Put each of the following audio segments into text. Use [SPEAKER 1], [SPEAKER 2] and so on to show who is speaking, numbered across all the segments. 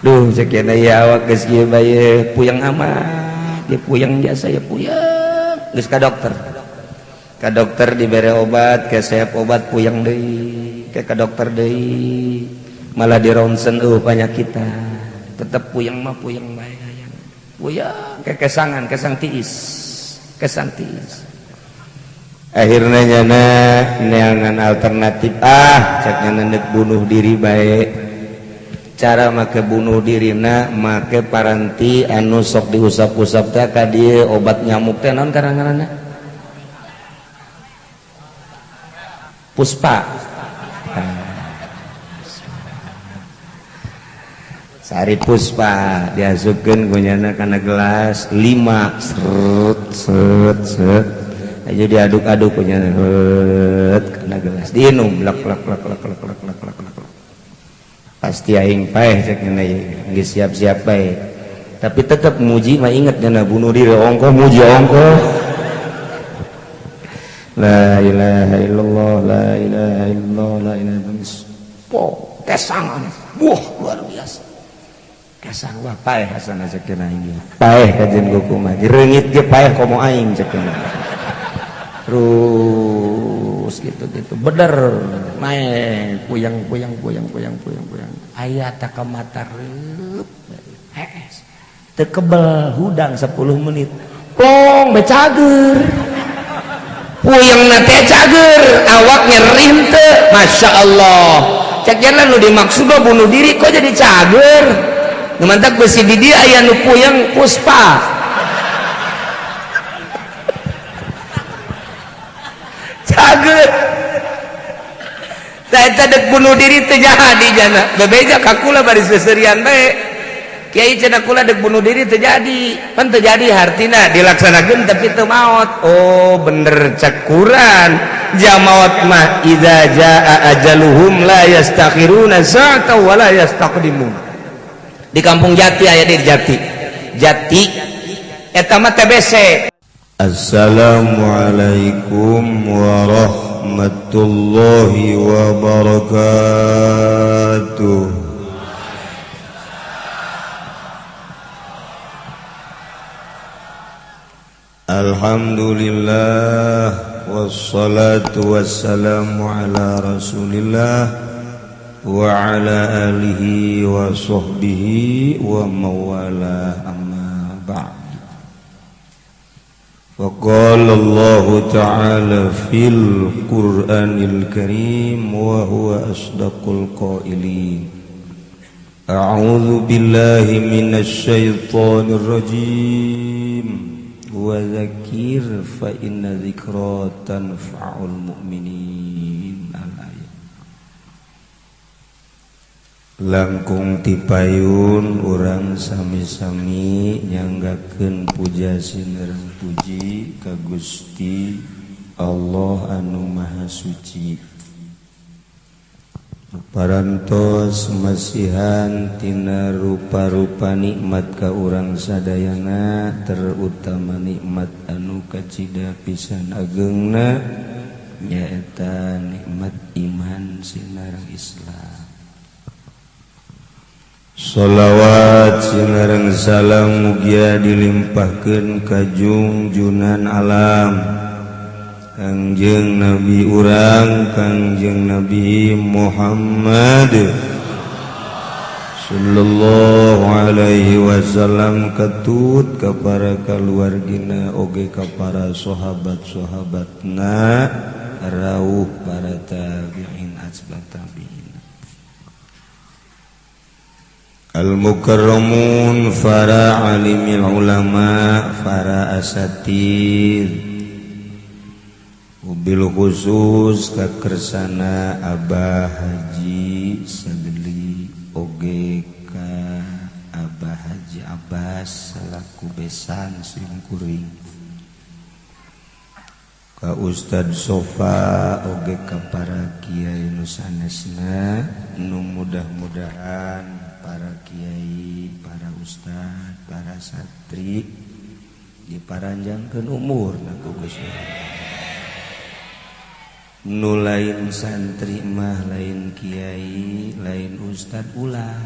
[SPEAKER 1] Duh cek ya awak geus kieu bae puyeng amat, ya puyeng biasa ya puyeng. Geus ka dokter. Ka dokter dibere obat, kesep obat puyeng deui, ke ka dokter deui. Malah di ronsen penyakita. Tetep puyeng mah puyeng bae hayang. Puyeng ke kesangan, kesang tiis. Kesang tiis. Akhirnya nyana neangan alternatif ah cek nyana nek bunuh diri bae. Cara make bunuh dirina make paranti anu sok diusap-usap teh ka dieu obat nyamuk teh naon ngaranna? Puspa. Sari puspa diasupkeun ku nyana kana gelas 5 seret seret seret aja diaduk-aduk punya karena gelas diinum lak lak lak lak lak lak lak lak lak pasti aing paeh cek nyana geus siap-siap bae tapi tetep muji mah inget nyana bunuh diri ongkoh muji ongkoh la ilaha illallah la ilaha illallah la ilaha illallah po kesangan wah luar biasa kesang wah paeh hasana cek nyana aing paeh kajian kumaha reungit ge paeh komo aing cek nyana terus gitu-gitu bener naik puyeng puyeng puyeng puyeng puyeng puyeng aya tak ke mata reup hees teu kebel hudang 10 menit plong becager puyengna teh cager awak nyeri henteu Masya Allah cek jalan nu dimaksud bunuh diri kok jadi cager nu mantak besi di dieu aya nu puyeng puspa cager saya dek bunuh diri teu jadi jana bebeja ka kula baris seserian bae kiai cenah kula dek bunuh diri teu jadi pan teu jadi hartina dilaksanakeun tapi teu maot oh bener cekuran jamaot mah idza jaa ajaluhum la yastakhiruna sa'atan wa la yastaqdimun di kampung Jati aya di Jati Jati eta mah TBC.
[SPEAKER 2] Assalamualaikum warahmatullahi wabarakatuh. Alhamdulillah wassalatu wassalamu ala rasulillah wa ala alihi wa sahbihi wa mawala amma ba'd. فقال الله تعالى في القرآن الكريم وهو أصدق القائلين أعوذ بالله من الشيطان الرجيم وذكر فإن ذكرى تنفع المؤمنين. Langkung tipayun urang sami-sami nyanggakeun puja sinerang puji ka Gusti Allah anu Maha Suci. Parantos masihan tina rupa-rupa nikmat ka urang sadayana, terutama nikmat anu kacida pisan agengna nyaeta nikmat iman sinareng Islam. Sholawat sinareng salam mugia dilimpahkeun ka jungjunan alam Kangjeng Nabi urang Kangjeng Nabi Muhammad sallallahu alaihi wasallam ketut ka para kaluargina oge ka para sahabat-sahabatna rauh para tabi'in atba tabi'in. Al-mukarramun para alimil ulama para asatid wabil khusus kakersana Abah Haji Sadli oge ka Abah Haji Abbas salaku besan simkuring ka Ustad Sofa oge ka para kiai nu sanesna nu mudah-mudahan para kiai, para ustad, para santri diparanjangkeun umurna ku Gusti. Nu lain santri mah lain kiai, lain ustad ulah.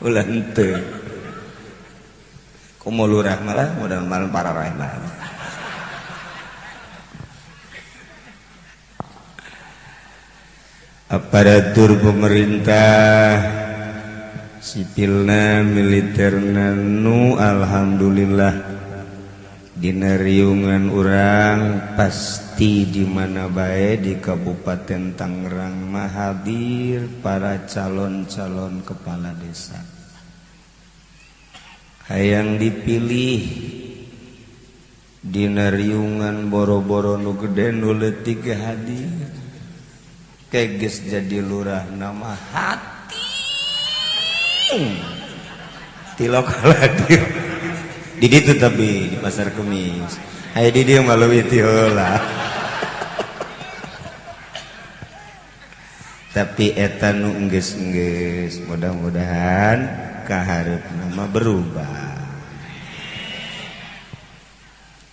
[SPEAKER 2] Ulah henteu. Komo lurah malah mudah-mudahan para rahmat. Aparatur pemerintah sipilna militerna nu alhamdulillah dina riungan urang pasti di mana bae di Kabupaten Tangerang mah hadir para calon-calon kepala desa. Hayang dipilih dina riungan boro-boro nu gede nu leutik ge hadir. Keges jadi lurah nama hati tilok hadir di ditu tapi di pasar Kemis aya di dieu mah leuwih ti heula. Tapi eta nu enggeus-enggeus mudah-mudahan kahareupna mah berubah.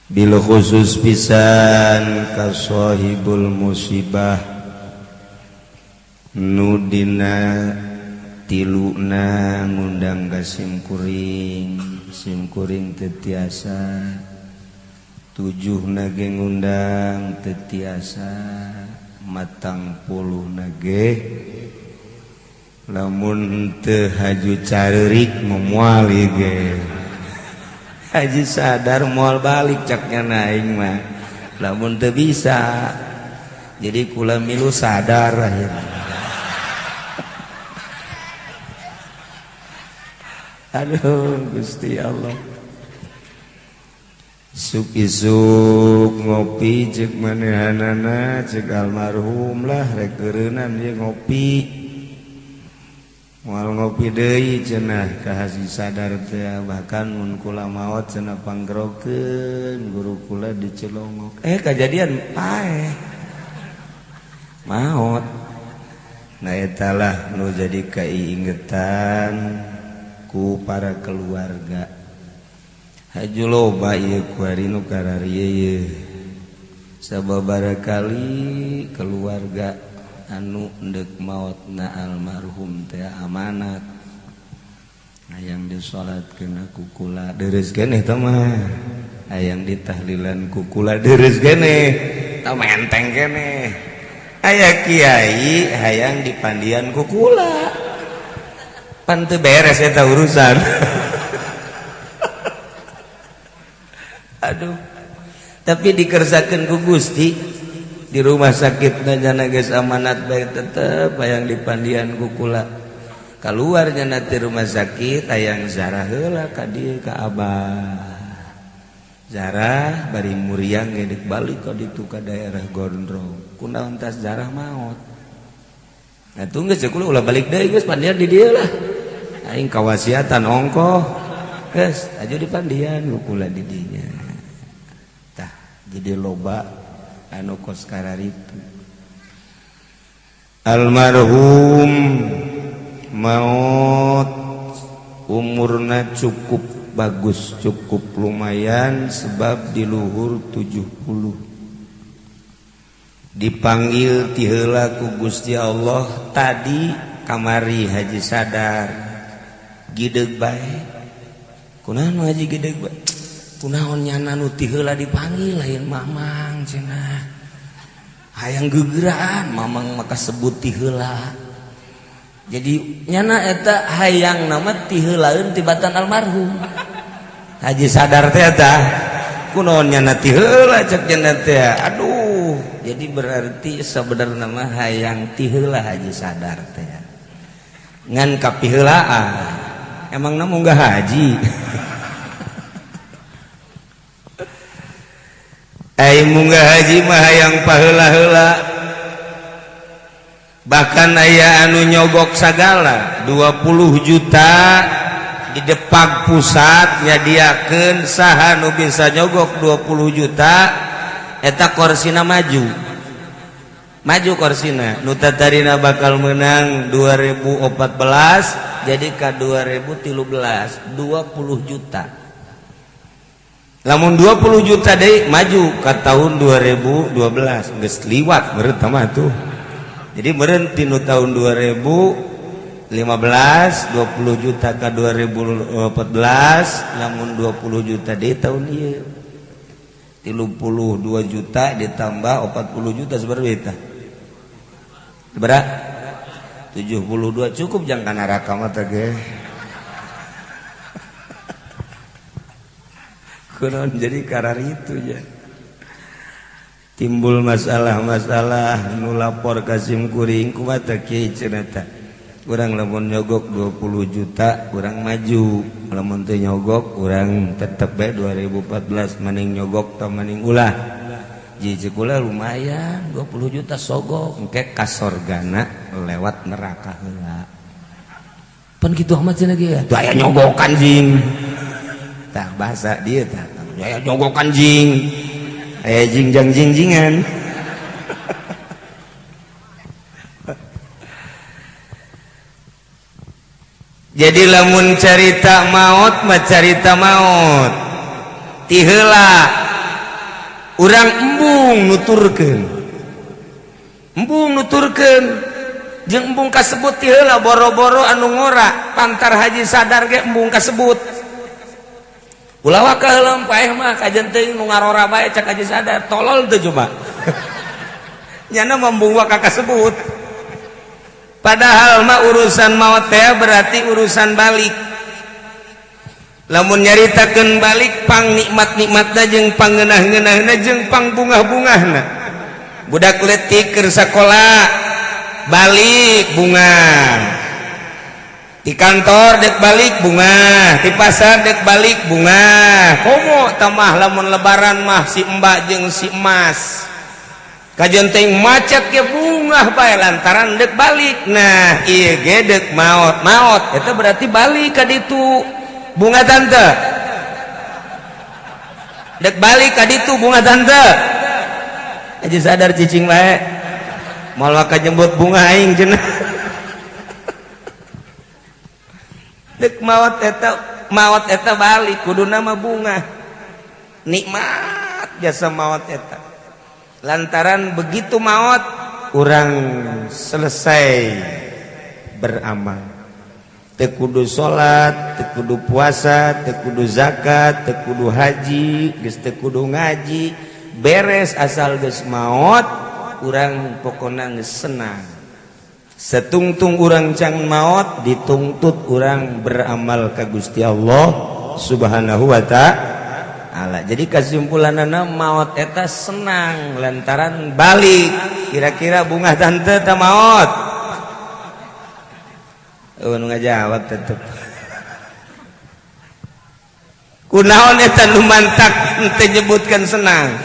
[SPEAKER 2] Bil khusus pisan ka sahibul musibah nu dina tiluna ngundang ka simkuring, simkuring teu tiasa, tujuhna ge ngundang teu tiasa, matang puluhna ge lamun teu haju careurik moal ieu ge. Haji sadar moal balik caknya aing mah lamun teu bisa. Jadi kula milu sadar akhirnya. Aduh Gusti Allah. Isuk-isuk ngopi cek manehanana cek almarhum lah rek eureunnan ieu ngopi. Moal ngopi deui cenah ka Haji Sadar teh bahkan mun kula maot cenah panggerokeun guru kula dicelongok. Kajadian paeh. Maot. Nah eta lah nu jadi kaiingetan ku para keluarga. Haju loba ieu kuari nu kararieu ieu. Sababaraha kali keluarga anu endek maotna almarhum teh amanat. Hayang disalatkeun ku kula dereus keneh tah mah. Hayang ditahlilan ku kula dereus keneh. Tah menteng keneh. Aya kiai hayang dipandian ku kula. Pan teu beres eta urusan. Aduh. Tapi dikersakeun ku Gusti di rumah sakit nyana geus amanat bae tetep hayang dipandian ku kula. Kaluar nyana ti rumah sakit hayang zarah heula ka dieu ka abah. Zarah bari muriang ge deuk balik ka ditu ka daerah Gondrong. Kunaon tas zarah maot. Nah tunggu geus kula ulah balik deui geus pandian di dieu lah. Aing kawasiatan ongkoh geus aju di pandian ku kula di dinya. Tah jadi loba anu kos kararitu. Almarhum maot umurna cukup bagus, cukup lumayan sebab di luhur 70. Dipanggil ti heula ku Gusti Allah tadi kamari Haji Sadar. Gideg bae. Kunaon Haji gideg bae? Kunaon nyana nu ti heula dipanggil lain mamang cenah. Hayang gegeraan mamang maka sebut ti heula. Jadi nyana eta hayang nama ti heulaeun tibatan almarhum. Haji Sadar teh eta kunaon nyana ti heula cek nyana teh. Aduh, jadi berarti sebenarnya mah hayang ti heula Haji Sadar teh. Ngan kapiheulaan. Emang na munggah haji. Ai munggah haji mah hayang paheula-heula. Bahkan aya anu nyogok sagala 20 juta di Depag pusat nyadiakeun saha nu bisa nyogok 20 juta eta korsina maju. Maju korsina nu tatarina bakal menang 2014 jadi ka 2013 20 juta. Lamun 20 juta deui maju ka tahun 2012 geus liwat meureun mah tuh. Jadi meureun tinu tahun 2000 15 20 juta ke 2014 lamun 20 juta di tahun ieu 32 juta ditambah 40 juta seberapa eta? Berapa? 72 cukup jang kana neraka mah teh ge. Kunaon jadi karar itu ya. Timbul masalah-masalah nu lapor ka sim kuring kumaha teh kieu cenah teh. Urang lamun nyogok 20 juta urang maju, lamun teu nyogok urang tetep bae 2014 maning nyogok tah maning ulah. Ji kula lumayan 20 juta sogok engke ka sorgana lewat neraka heula. Pan kitu amat cenah ge ya. Aya nyogokan jing. Tah bahasa dieu tah. Aya nyogokan jing. Aya jingjang jingjingan. Jadi lamun carita maut mah carita maut ti heula urang embung nuturkeun, embung nuturkeun jeung embung kasebut ti heula boro-boro anu ngora pantar haji sadar ge embung kasebut. Ulah waka heula paeh mah kajen teuing nu ngarora bae cak haji sadar tolol teu coba. Nyana embung waka kasebut. Padahal mah urusan maut teh berarti urusan balik. Lamun nyaritakeun balik pang nikmat-nikmatna jeung pangeunah-ngeunahna jeung pang bungah-bungahna. Budak leutik keur sakola balik bungah. Di kantor dek balik bungah, di pasar dek balik bungah. Komo tamah lamun lebaran mah si mbak jeung si emas. Kajeun teh macet ke bungah bae lantaran dek balik. Nah, ieu ge dek maot. Maot eta berarti balik ka ditu. Bunga tante. Dek balik ka ditu bunga tante. Aja sadar cicing bae. Moal ka jembut bunga aing cenah. Dek maot eta balik kuduna mah bunga. Nikmat jasa maot eta. Lantaran begitu maut urang selesai beramal. Teu kudu salat, teu kudu puasa, teu kudu zakat, teu kudu haji, geus teu kudu ngaji, beres asal geus maut urang pokona geus senang. Setungtung urang can maut dituntut urang beramal ka Gusti Allah Subhanahu wa ta'ala. Jadi kesimpulanana maut eta senang lantaran balik. Kira-kira bunga tante ta maut? Eueun ngajawab tetep. Kunaon eta nu mantak teu nyebutkeun senang?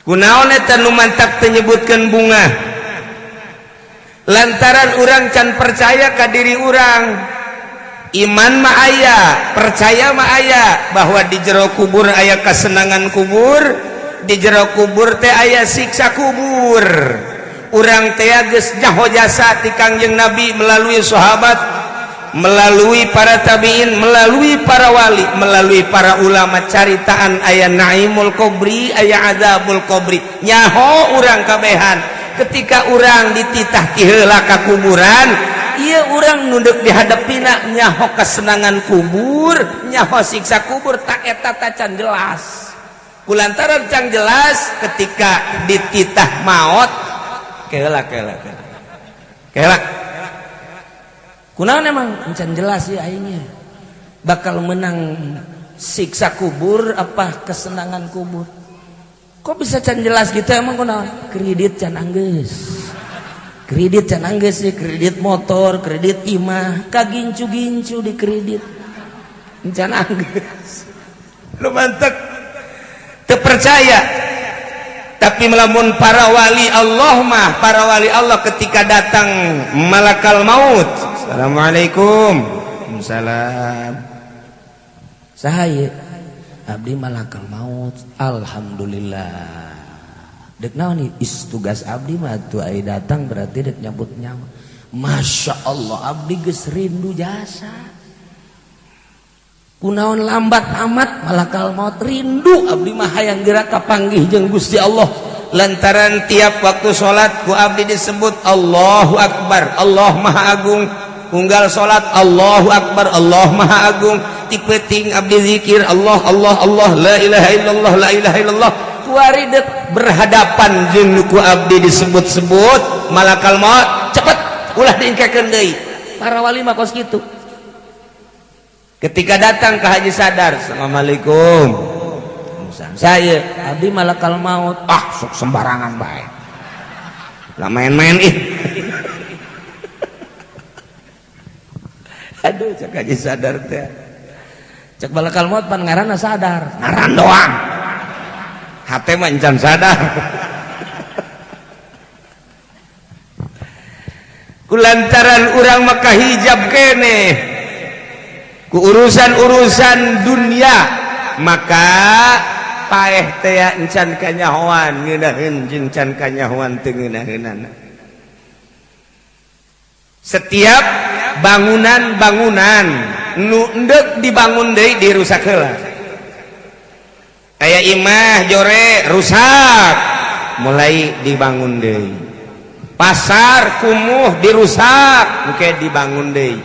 [SPEAKER 2] Kunaon eta nu mantak teu nyebutkeun bunga? Lantaran urang can percaya ka diri urang. Iman mah aya, percaya mah aya bahwa di jero kubur aya kesenangan kubur, di jero kubur teh aya siksa kubur. Urang teh geus nyaho jasa ti Kangjeng Nabi melalui sahabat, melalui para tabiin, melalui para wali, melalui para ulama caritaan aya naimul kubri, aya azabul kubri. Nyaho urang kabehan ketika urang dititah ti heula ka kuburan. Iya urang nunduk dihadapina nyaho kesenangan kubur, nyaho siksa kubur, tak eta tacan jelas. Kulantaran can jelas ketika dititah maut, kela kela kela. Kela. Kunaon emang can jelas ya aingnya. Bakal menang siksa kubur apa kesenangan kubur? Kok bisa can jelas gitu emang kunaon? Kredit can anggeus. Kredit can anggeus sih, kredit motor, kredit imah, kagincu-gincu di kredit. Can anggeus. Lu mantek teu percaya. Tapi melamun para wali Allah mah, para wali Allah ketika datang malakal maut. Assalamualaikum. Waalaikumsalam. Saha ieu? Abdi malakal maut. Alhamdulillah. Dek naon is tugas abdi mah tuh ai datang berarti dek nyabut nyawa. Masya Allah abdi geus rindu jasa. Kunaon lambat amat malakal maut rindu abdi mah hayang geura kapanggih jeung Gusti Allah. Lantaran tiap waktu salat ku abdi disebut Allahu Akbar, Allah Maha Agung. Unggal salat Allahu Akbar, Allah Maha Agung. Ti peuting abdi zikir Allah, Allah, Allah, la ilaha illallah, la ilaha illallah. Kuari dek berhadapan jeung nu ku abdi disebut-sebut malakal maut, cepet ulah diingkekeun deui. Para wali mah kos kitu. Ketika datang ke Haji Sadar, "Assalamualaikum, saya abdi malakal maut." "Ah, sok sembarangan bae lah, main-main ih." Aduh, cek Haji Sadar teh, cek malakal maut pan ngaranna sadar, ngaran doang, hate mah encan sadar. Kulantaran urang maka hijab keneh ku urusan-urusan dunia, maka paeh teh encan kanyahoan ngeunaheun jeung can kanyahoan teu ngeunaheunana. Setiap bangunan-bangunan nu endek dibangun deui dirusak heula. Aya imah jore rusak, mulai dibangun deui. Pasar kumuh dirusak, engke dibangun deui.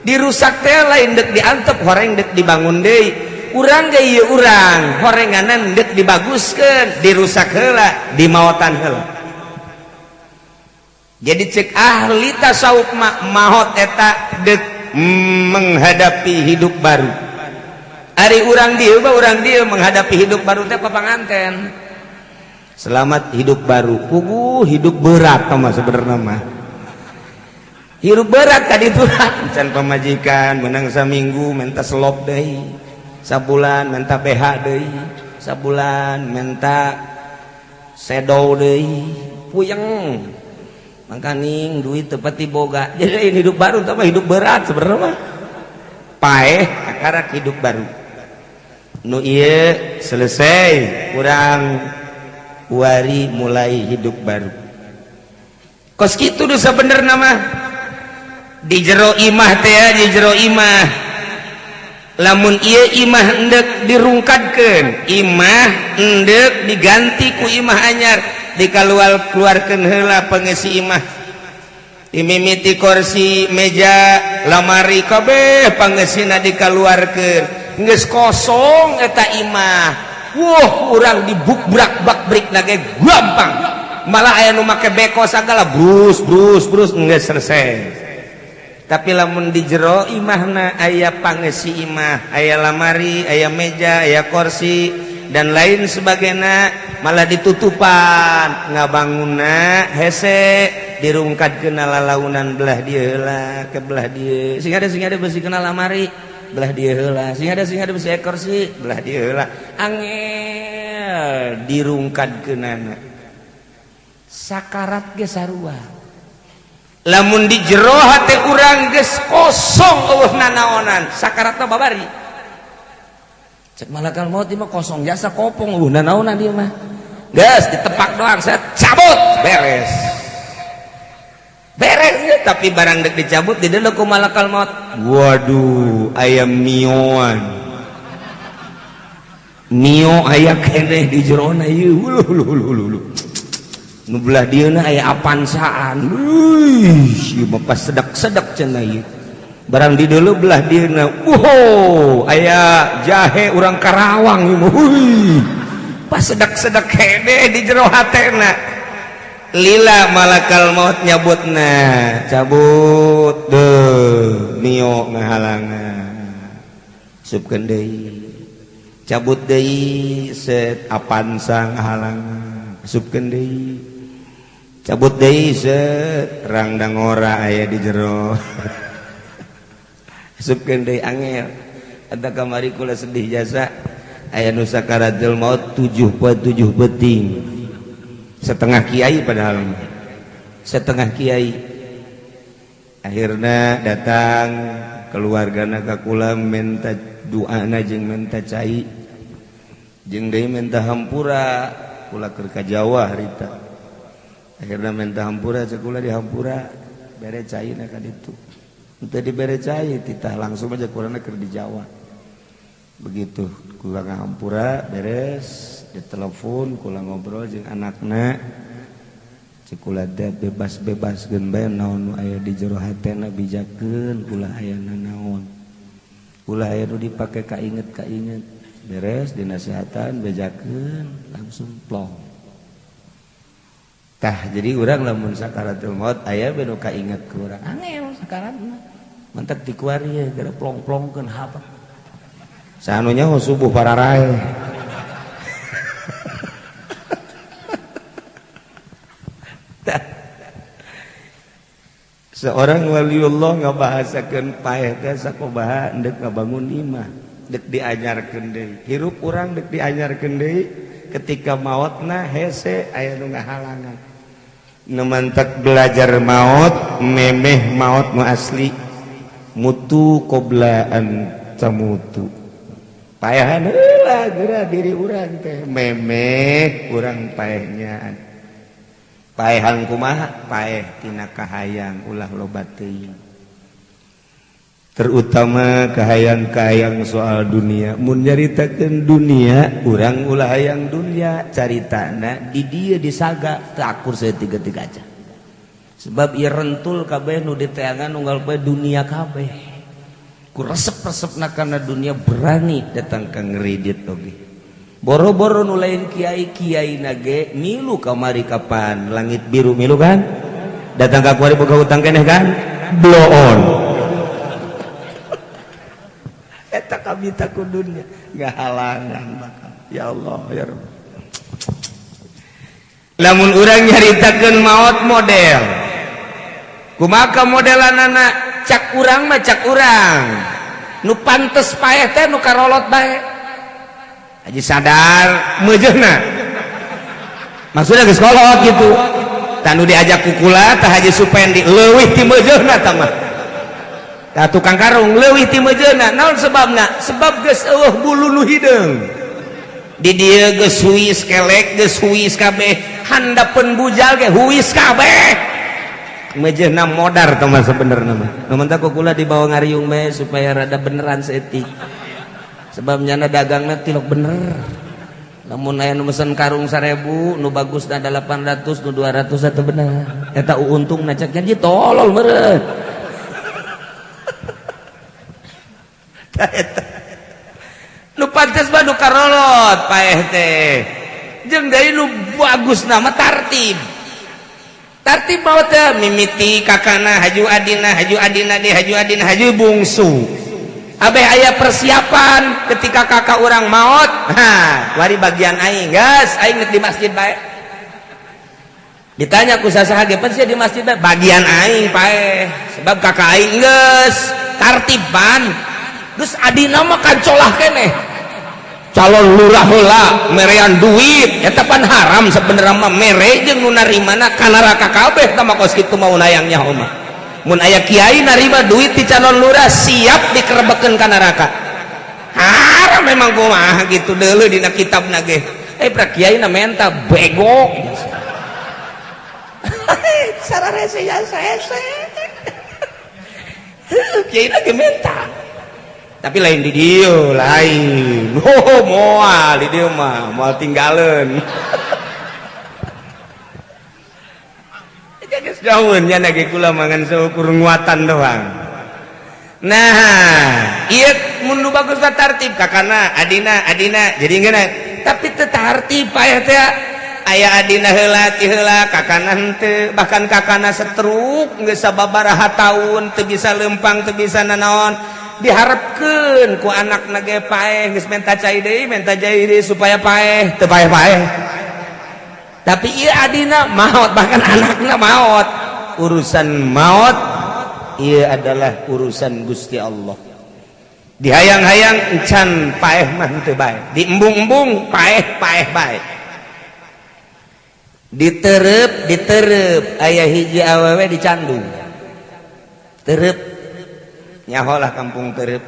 [SPEAKER 2] Dirusak teh lain dek diantep, horeng dek dibangun deui. Urang ge ieu urang horenganan dek dibaguskeun, dirusak heula, dimaotan heula. Jadi cek ahli tasawuf maot eta dek menghadapi hidup baru. Ari urang dieu mah, urang dieu menghadapi hidup baru teh papanganten. Selamat hidup baru. Puguh hidup berat mah sebenarnya mah. Hidup berat tadi itu can pamajikan menang saminggu minta selop deui, sabulan minta BH deui, sabulan minta sedow deui, puyeng. Mangkaning duit teu pati boga. Jadi ini hidup baru tapi hidup berat sebenarnya mah. Paeh akarak hidup baru. Nu ieu selesai, urang wari mulai hidup baru. Kos kitu nu sabenerna mah. Di jero imah teh, di jero imah lamun ieu imah endek dirungkadkeun, imah endek diganti ku imah anyar, dikaluar keluarkeun heula pengisi imah, dimimiti kursi, meja, lamari, kabeh pangesina dikaluarkeun, geus kosong eta imah. Wah, urang dibukbrak bak brik lagi gampang, malah aya nu make beko sagala, brus brus brus, geus selesai. Tapi lamun di jero imahna aya pangesi imah, aya lamari, aya meja, aya kursi dan lain sebagainya, malah ditutupan ngabangunna hese, dirungkadkeun lalaunan belah dieu heula ke belah dieu, sing ada besi kena lamari belah dieu heula, sing ada besi kursi belah dieu heula, angel dirungkadkeunana. Sakarat ge sarua. Lamun di jero hate urang geus kosong eueuh nanaonan, sakaratna babari. Cek malakal maut mah kosong jasa kopong eueuh nanaonan dia mah. Geus ditepak doang, saya cabut, beres. Beres ya, tapi barang dek dicabut di deuleu ku malakal maut. Waduh, aya mioan. Mio aya keneh di jerona ieu. Hulu hulu hulu hulu. Nu belah dieuna aya Apansaan. Wih, ieu mah pas sedak-sedak cenah ieu. Barang di deuleu belah dieuna, wow, aya jahe urang Karawang ieu mah. Wih, pas sedak-sedak hede di jero hatena. Lila malakal maut nyabutna, cabut deuh mio ngahalangan. Supkeun deui. Cabut deui set Apansa ngahalangan. Supkeun deui. Cabut deui set rangdangora aya di jero. Supkeun deui angel. Eta kamari kula sedih jasa aya nu sakaratul maut 7 poe 7 peuting. Setengah kiai padahal. Setengah kiai. Akhirna datang keluargana ka kula minta doana jeung minta cai. Jeung deui minta hampura kula keur ka Jawa harita. Akhirnya minta hampura, cek kula dihampura, bere cai na ka ditu. Henteu dibere cai, titah langsung aja kulana keur di Jawa. Begitu kula ngahampura beres, Ditelepon kula ngobrol jeung anakna. Cek kula teh bebas-bebaskeun bae naon nu aya di jero hatena bijakeun ulah aya nanaon. Ulah aya nu dipake kainget-kainget. Beres dinasihatan bejakeun langsung plong. Tah jadi urang lamun sakaratul maut aya bae nu kainget ku urang. Angel sakaratna. Mantak dikuari ya gara plong-plongkeun hapa. Sanunya subuh pararae. Seorang waliullah ngabahasakeun paeh teh sakumaha endek ngabangun imah, dek diajarkeun deui. Hirup urang dek diajarkeun deui ketika maotna hese aya nu ngahalangan. Nu mantak belajar maot, memeh maot nu asli. Mutu qabla an tamutu. Paehan heula geura diri urang teh memeh urang paehnya. Paehan kumaha? Paeh tina kahayang ulah loba teuing. Terutama kahayang-kahayang soal dunia. Mun nyaritakeun dunia, urang ulah hayang dunia, caritana di dieu disaga teu akur saeutik-eutik aja. Sebab ieu rentul kabeh nu diteangan unggal poe dunia kabeh. Ku resep-resepna kana dunia berani datang ka ngeridit oge. Boro-boro nu lain kiai-kiai nage milu kamari kapan langit biru milu kan? Datang ka kuari boga hutang keneh kan? Blow on. Eta kabita ku dunya ngahalangan bakal. Ya Allah ya Rabb. Lamun urang nyaritakeun maot model. Kumaha modelanana? Cak urang mah cak urang. Nu pantes paeh teh nu karolot bae. Haji sadar meujeuhna maksudnya geus kolot gitu tanu diajak kukula tah Haji Supendi leuwih ti meujeuhna tah mah tah tukang karung leuwih ti meujeuhna naon sebabna sebab geus eueuh bulu nu hideung di dieu geus huis kelek geus huis kabeh handapeun bujal ge huis kabeh meujeuhna modar tah mah sebenerna mah nu mentak kukula dibawa ngariung bae supaya rada beneran saeutik. Sebab nyana dagangna tilok bener. Lamun aya nu mesen karung 1000, nu bagusna 800, nu 200 eta bener. Eta untungna cek jadi tolol meureun. Tah eta. Nu pantes mah nu karolot paeh teh. Jeung deui nu bagusna mah tartib. Tartib mah teh mimiti kakana haju adina, haju adina di haju adina, haju bungsu. Abeh aya persiapan ketika kakak orang maot, ha, wari bagian aing, gas aing di masjid bae. Ditanya ku sasaha ge pan sia di masjid bae, bagian aing paeh. Sebab kakak aing geus tartiban. Geus adina mah kancolah keneh. Calon lurah heula merean duit, eta pan haram sebenarnya mah mere jeung nu narimana ka neraka kabeh tah mah kos kitu mau nayang nyaho mah. Mun aya kiai narima duit di calon lurah siap dikerebekeun ka neraka. Haram memang kumaha gitu deuleu dina kitabna ge. Pra kiai na menta bego. Sararese ya saese. Heuh kiai na ge menta. Tapi lain di dieu lain. Oh moal di dieu mah moal tinggaleun. Jauhnya lagi kula mangan seukur nguatan doang. Nah, iya mundu bagus tartib kakana adina adina jadi ngena tapi teu tartib aya teh aya adina heula ti heula kakana henteu bahkan kakana setruk geus sababaraha taun teu bisa lempang teu bisa nanaon diharapkeun ku anakna ge paeh geus menta cai deui supaya paeh teu paeh-paeh. Tapi iya adina maot bahkan anakna maot. Urusan maot iya adalah urusan Gusti Allah. Dihayang-hayang encan paeh mah henteu bae, diembung-embung paeh-paeh bae. Diterep diterep aya hiji awewe dicandung. Terep nyaholah kampung terep.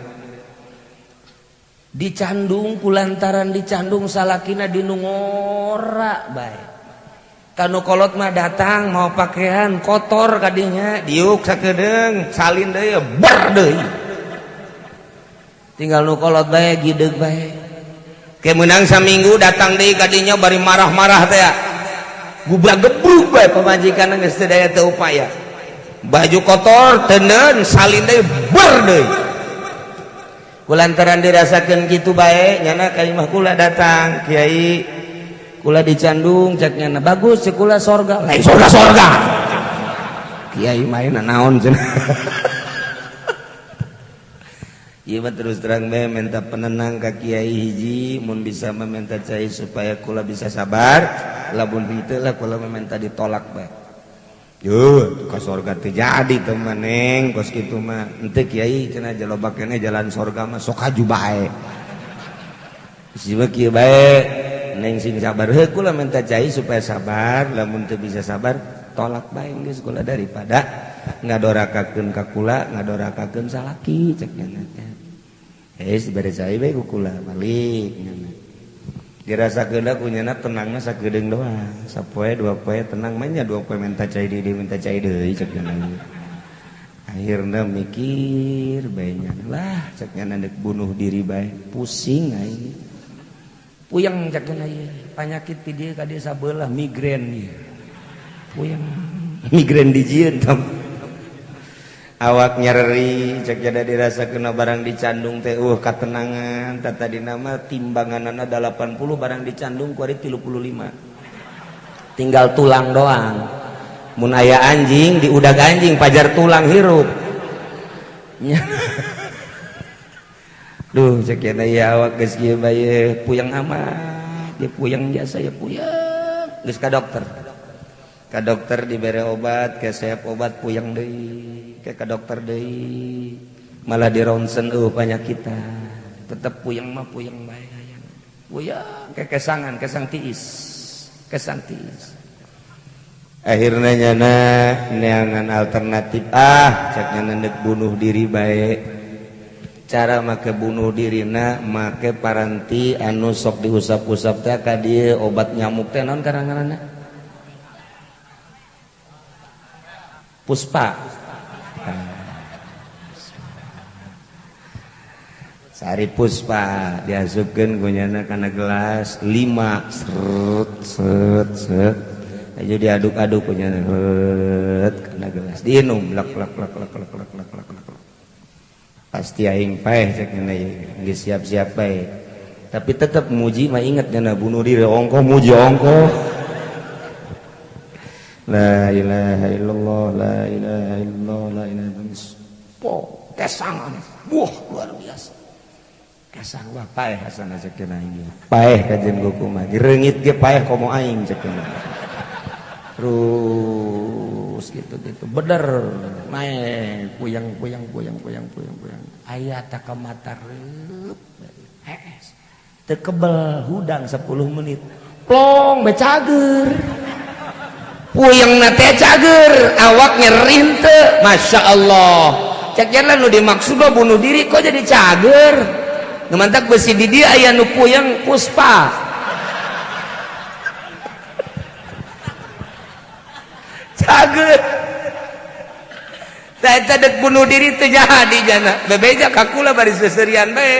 [SPEAKER 2] Dicandung kulantaran dicandung salakina dinungora bae. Kanu kolot mah datang mau pakaian kotor kadinya diuk sakedeung salin deui ber deui tinggal nu kolot bae gideg bae Ke menang saminggu datang deui ka dinya bari marah-marah teh. Gubrak gebruk bae pamajikan geus teu daya teu upaya. Baju kotor teuneun salin deui ber deui. Kulantaran dirasakeun kitu bae nyana ka imah kula datang, kiai kula dicandung cek nyana bagus cek kula sorga. Lain sorga-sorga. Kiai main naon cenah. Ieu mah terus terang bae minta penenang ka kiai hiji mun bisa meminta cai supaya kula bisa sabar, lamun henteu lah kula meminta ditolak bae. Yo, ka sorga teu jadi teh mah neng kos kitu mah. Henteu kiai cenah jalobak keneh jalan sorga mah sok haju bae. Si mah kieu bae neng sing sabar heuh kula minta cai supaya sabar, lamun teu bisa sabar tolak bae geus kula daripada ngadorakakeun ka kula, ngadorakakeun salaki cek nya teh. Dibere cai bae ku kula balik nyana. Dirasakeun ku nyana tenangna sakedeung doang. Sapoe dua poe tenang mah nya dua poe minta cai deui minta cai deui cek nyana. Akhirna mikir bae nyana lah cek nyana deuk bunuh diri bae pusing aing. Puyeng cek nyana ieu panyakit ti dieu ka dieu sabelah migrain ieu. Puyeng migrain dijieun tam. Awak nyeri cek jada dirasa kena barang dicandung teh katenangan tata dina mah timbanganana 80 barang dicandung kuari 35 tinggal tulang doang mun aya anjing diudag anjing pajar tulang hirup. Duh cek jada ya awak geus kieu bae puyeng amat dia puyeng jasa ya puyeng geus ka dokter. Ka dokter dibere obat kesep obat puyeng deui ke ka dokter deui malah di ronsen penyakita tetep puyeng mah puyeng bae hayang puyeng ke kesangan kesang tiis kesang tiis akhirna nyana neangan alternatif ah cek nyana deuk bunuh diri bae cara make bunuh dirina make paranti anu sok diusap-usap teh ka dieu obat nyamuk teh naon ngaranna Puspa. Sari Puspa diasupkeun ku nyana kana gelas 5 seret set set aja diaduk-aduk ku nyana kana gelas diinum lak lak lak lak lak lak lak lak lak pasti aing paeh cek nyana geus siap-siap bae tapi tetep muji mah inget nyana bunuh diri ongkoh muji ongkoh. La ilaha illallah, la ilaha illallah, la ilaha illallah. Po, kesangan. Wah, luar biasa. Kesang wah paeh asana cek aing. Paeh kajen goku mah. Reungit ge paeh komo aing cek. Terus gitu-gitu. Beder naik puyeng puyeng puyeng puyeng puyeng puyeng. Aya tak ka mata reup. Hees. Teu kebel hudang 10 menit. Plong be cager. Puyeng na teh cager, awak nyeri teu. Masya Allah. Cek jalan nu dimaksud bunuh diri kok jadi cager. Nu mantak besi di dia aya nu puyeng Puspa. Cager. Tah eta deuk bunuh diri teu jadi jana. Bebeja ka kula bari seserian bae.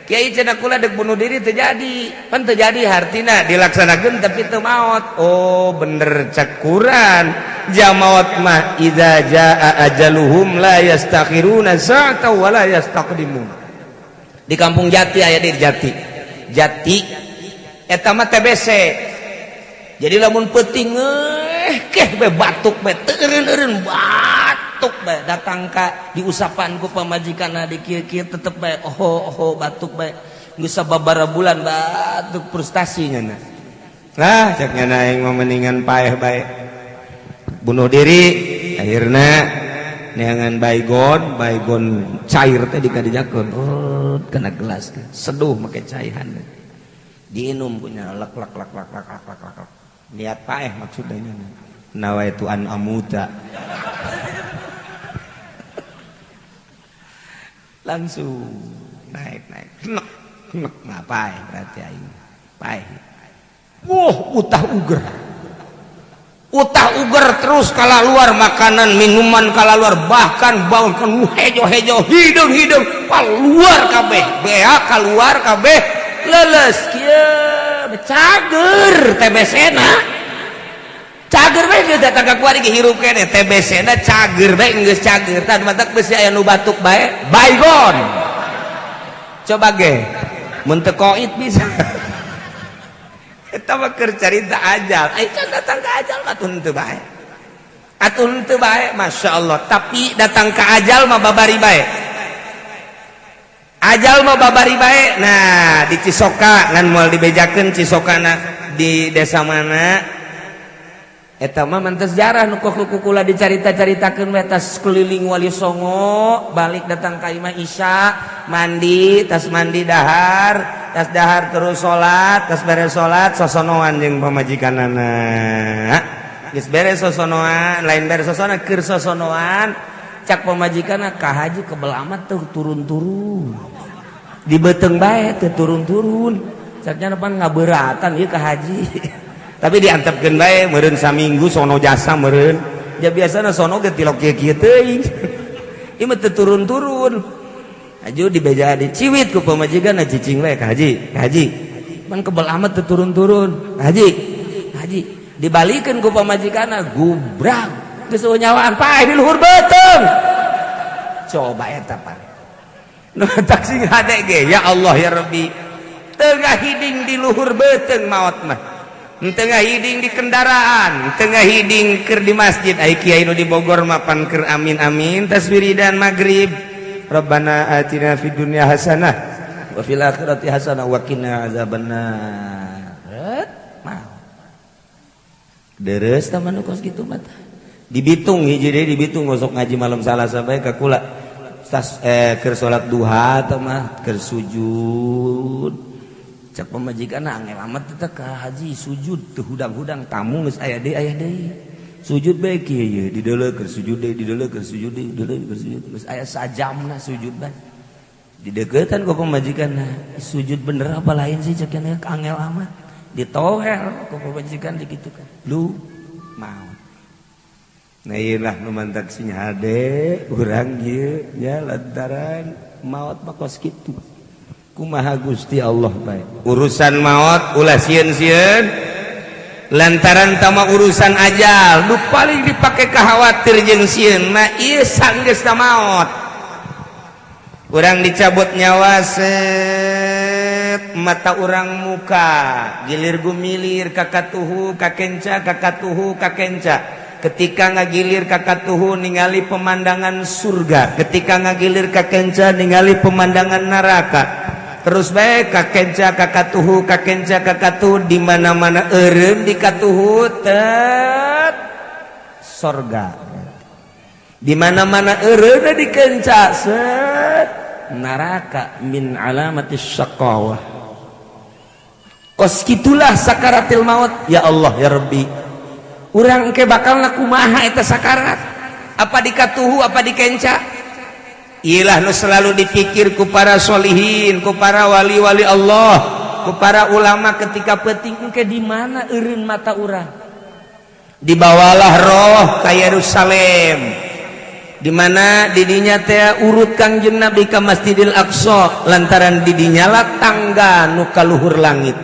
[SPEAKER 2] Kiai cenah kula deuk bunuh diri teu jadi. Pan teu jadi hartina dilaksanakeun tapi teu maot. Oh bener cekuran. Jamaot mah idza jaa ajaluhum la yastakhiruna sa'atan wa la yastaqdimun. Di kampung Jati aya di Jati. Jati eta mah TBC. Jadi lamun peuting keh be batuk be teu eureun-eureun batuk bae datang ka diusapan ku pamajikanna di kieu-kieu tetep bae oho oho batuk bae geus sababaraha bulan batuk frustasi nyana. Lah cek nyana aing mah mendingan paeh bae. Bunuh diri akhirna neangan baygon, baygon cair teh dikadijakeun. Oh, kena gelas seduh make caihan. Diinum punya lek lek lek lek lek lek lek lek. Niat paeh maksudnya nyana. Nawaitu an amuta. Langsung naik naik nek nek ngapain berarti aing paeh. Wah, utah uger. Utah uger terus kala luar makanan minuman kala luar bahkan bahkan hejo-hejo hidung-hidung keluar kabeh bea keluar kabeh
[SPEAKER 1] Leles kieu cager TBC na. Cager bae geus datang ka kuari ge hirup keneh TBC na cager bae geus cager. Tah matak besi aya nu batuk bae baygon. Coba ge mun teu koit bisa. Eta mah keur carita ajal. Ai can datang ka ajal mah teu bae. Atuh teu bae, Masya Allah. Tapi datang ka ajal mah babari bae. Ajal mah babari bae. Nah, di Cisoka ngan moal dibejakeun Cisokana di desa mana. Eta mah mentes sejarah nu kukula dicarita-caritakeun we tas keliling Wali Songo, balik datang ka imah Isya, mandi, tas mandi dahar, tas dahar terus salat, tas beres salat sosonoan jeung pamajikanana. Geus beres sosonoan, lain beres sosonoan keur sosonoan, cak pamajikanna ka haji kebel amat tuh turun-turun. Di beuteung bae teu turun-turun. Caknya pan ngabeuratan ieu ka haji. Tapi diantepkeun bae meureun saminggu sono jasa meureun. Ja biasana sono ge tilok kieu-kieu teuing. Ieu mah teu turun-turun. Aju dibeja diciwit ku pamajikan cicing bae ka haji, ka haji. Pan kebel amat teu turun-turun. Ka haji, ka haji. Dibalikeun ku pamajikanna gubrak geus nyawaan paeh di luhur beuteung. Coba eta pan. Nu tak sing hade ge ya Allah ya Rabbi. Tengah hiding di luhur beuteung maot mah. Tengah hiding di kendaraan, tengah hiding keur di masjid. Ai kiai nu di Bogor mapan keur amin amin tas wiridan maghrib. Rabbana atina fid dunya hasanah wa fil akhirati hasanah wa qina azabannar. Mau. Deres tah mah kos kitu mah. Di Bitung hiji deui di Bitung osok ngaji malam Salasa bae ka kula. Tas keur salat duha tah mah keur sujud. Cak pamajikan angel amat teh ka haji sujud teu hudang-hudang tamu geus aya deui aya deui. Sujud bae kieu ye dideuleu keur sujud deui dideuleu keur sujud deui dideuleu keur sujud geus aya sajamna sujud bae. Dideukeutan ku pamajikan sujud bener apa lain sih cek angel amat. Ditohel ku pamajikan dikitukan. Lu mau. Nah ieu lah nu mantak sing hade urang ieu nya lantaran maot mah kos kitu. Kumaha Gusti Allah bae. Urusan maot ulah sieun-sieun lantaran tama urusan ajal nu paling dipake khawatir jeung sieun mah ieu sanggeusna maot. Urang dicabut nyawa set mata urang muka gilir gumilir kakatuhu kakenca kakatuhu kakenca. Ketika ngagilir kakatuhu ningali pemandangan surga, ketika ngagilir kakenca ningali pemandangan neraka. Terus bae kakenca kakatuhu kakenca kakatuhu di mana-mana eureun di katuhu tet sorga. Di mana-mana eureun di kenca set neraka min alamatis syaqawah. Kos kitulah sakaratil maut ya Allah ya Rabbi. Urang engke bakal kumaha eta sakarat? Apa dikatuhu apa dikenca? Ilah nu selalu dipikir ku para solihin, ku para wali-wali Allah, ku para ulama ketika penting engke di mana eureun mata urang? Dibawalah roh ka Yerusalem. Di mana didinya teh urut Kangjeng Nabi ka Masjidil Aqsa lantaran didinya lah tangga nu ka luhur langit.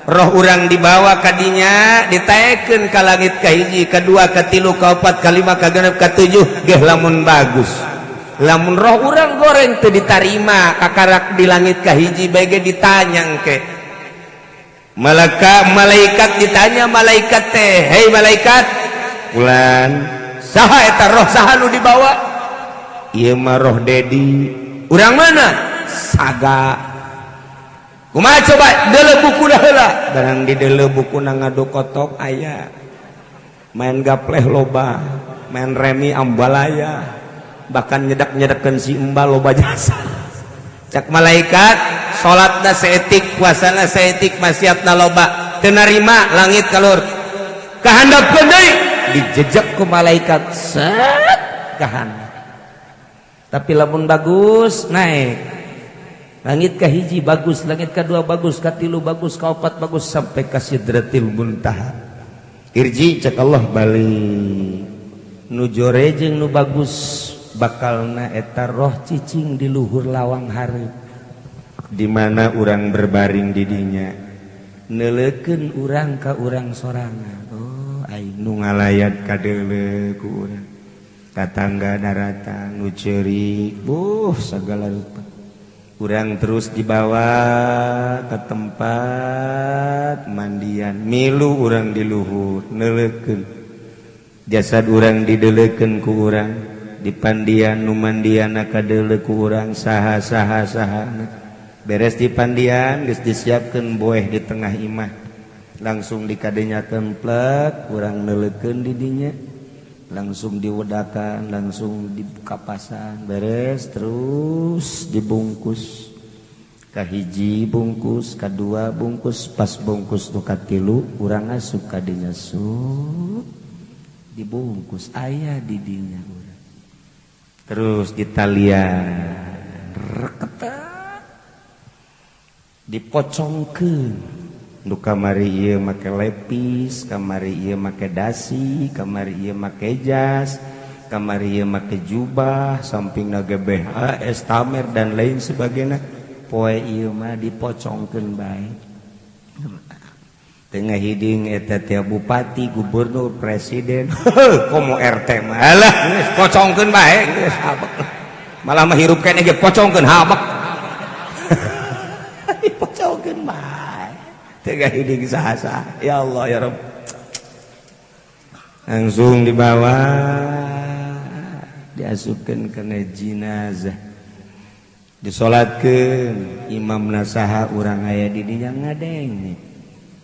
[SPEAKER 1] Roh urang dibawa kadinya ditaekeun ka langit kahiji, kadua, katilu, kaopat, kalima, kagenep, katujuh geh lamun bagus. Lamun roh urang goreng teu ditarima kakarak di langit kahiji bae ge ditanya engke. Malaka malaikat ditanya malaikat teh, "Hei malaikat, fulan, saha eta roh saha nu dibawa?" "Ieu mah roh Dedi." "Urang mana?" "Saga." Kumaha coba deuleu buku heula. Barang di deuleu buku na ngadu kotok aya. Main gapleh loba, main remi ambalaya, bahkan nyedak-nyedakeun si embal loba jasa. Cak malaikat, salatna saeutik, puasana saeutik, maksiatna loba, teu narima langit kalur. Kahandapkeun deui, dijejak ku malaikat set kahandap. Tapi lamun bagus naik. Langit ka hiji bagus, langit ka dua bagus, ka tilu bagus, ka opat bagus sampai ka sidratil muntaha. Irji cek Allah balik. Nu jore jeung nu bagus bakalna eta roh cicing di luhur lawang hareup.
[SPEAKER 2] Di mana urang berbaring didinya, neuleukeun urang ka urang sorangan. Oh, aing nu ngalayat kadeuleu ku urang, tatangga daratang, nu ceurik, buh, segala rupa. Urang terus dibawa ke tempat mandian, milu urang di luhur, neuleukeun jasad urang, dideleukeun ku urang di pandian, nu mandian kadeuleu ku urang saha saha saha. Beres di pandian, geus disiapkeun boeh di tengah imah, langsung dikadenyakeun plek, urang neuleukeun di dinya, langsung diwedakan, langsung dikapasan. Beres, terus dibungkus, kahiji bungkus, kedua bungkus, pas bungkus nu katilu, urang asup ka dinya, sut, dibungkus, aya di dinya urang, terus ditalian reketak, dipocongkeun. Nu kamari ieu make lepis, kamari ieu make dasi, kamari ieu make jas, kamari ieu make jubah, samping GBH, estamer, dan lain sebagainya. Poe ieu mah dipocongkeun bae. Tengah hiding eta tiap bupati, gubernur, presiden, komo RT mah, alah, geus pocongkeun bae, geus habek. Malah mah hirup keneh ge pocongkeun, habek. Dipocongkeun bae. Tengah hiding saha. Ya Allah, ya Rabb. Langsung dibawa, diasupkeun kana jenazah, disolatkeun, imam nasaha, urang aya di dinya ngadenge.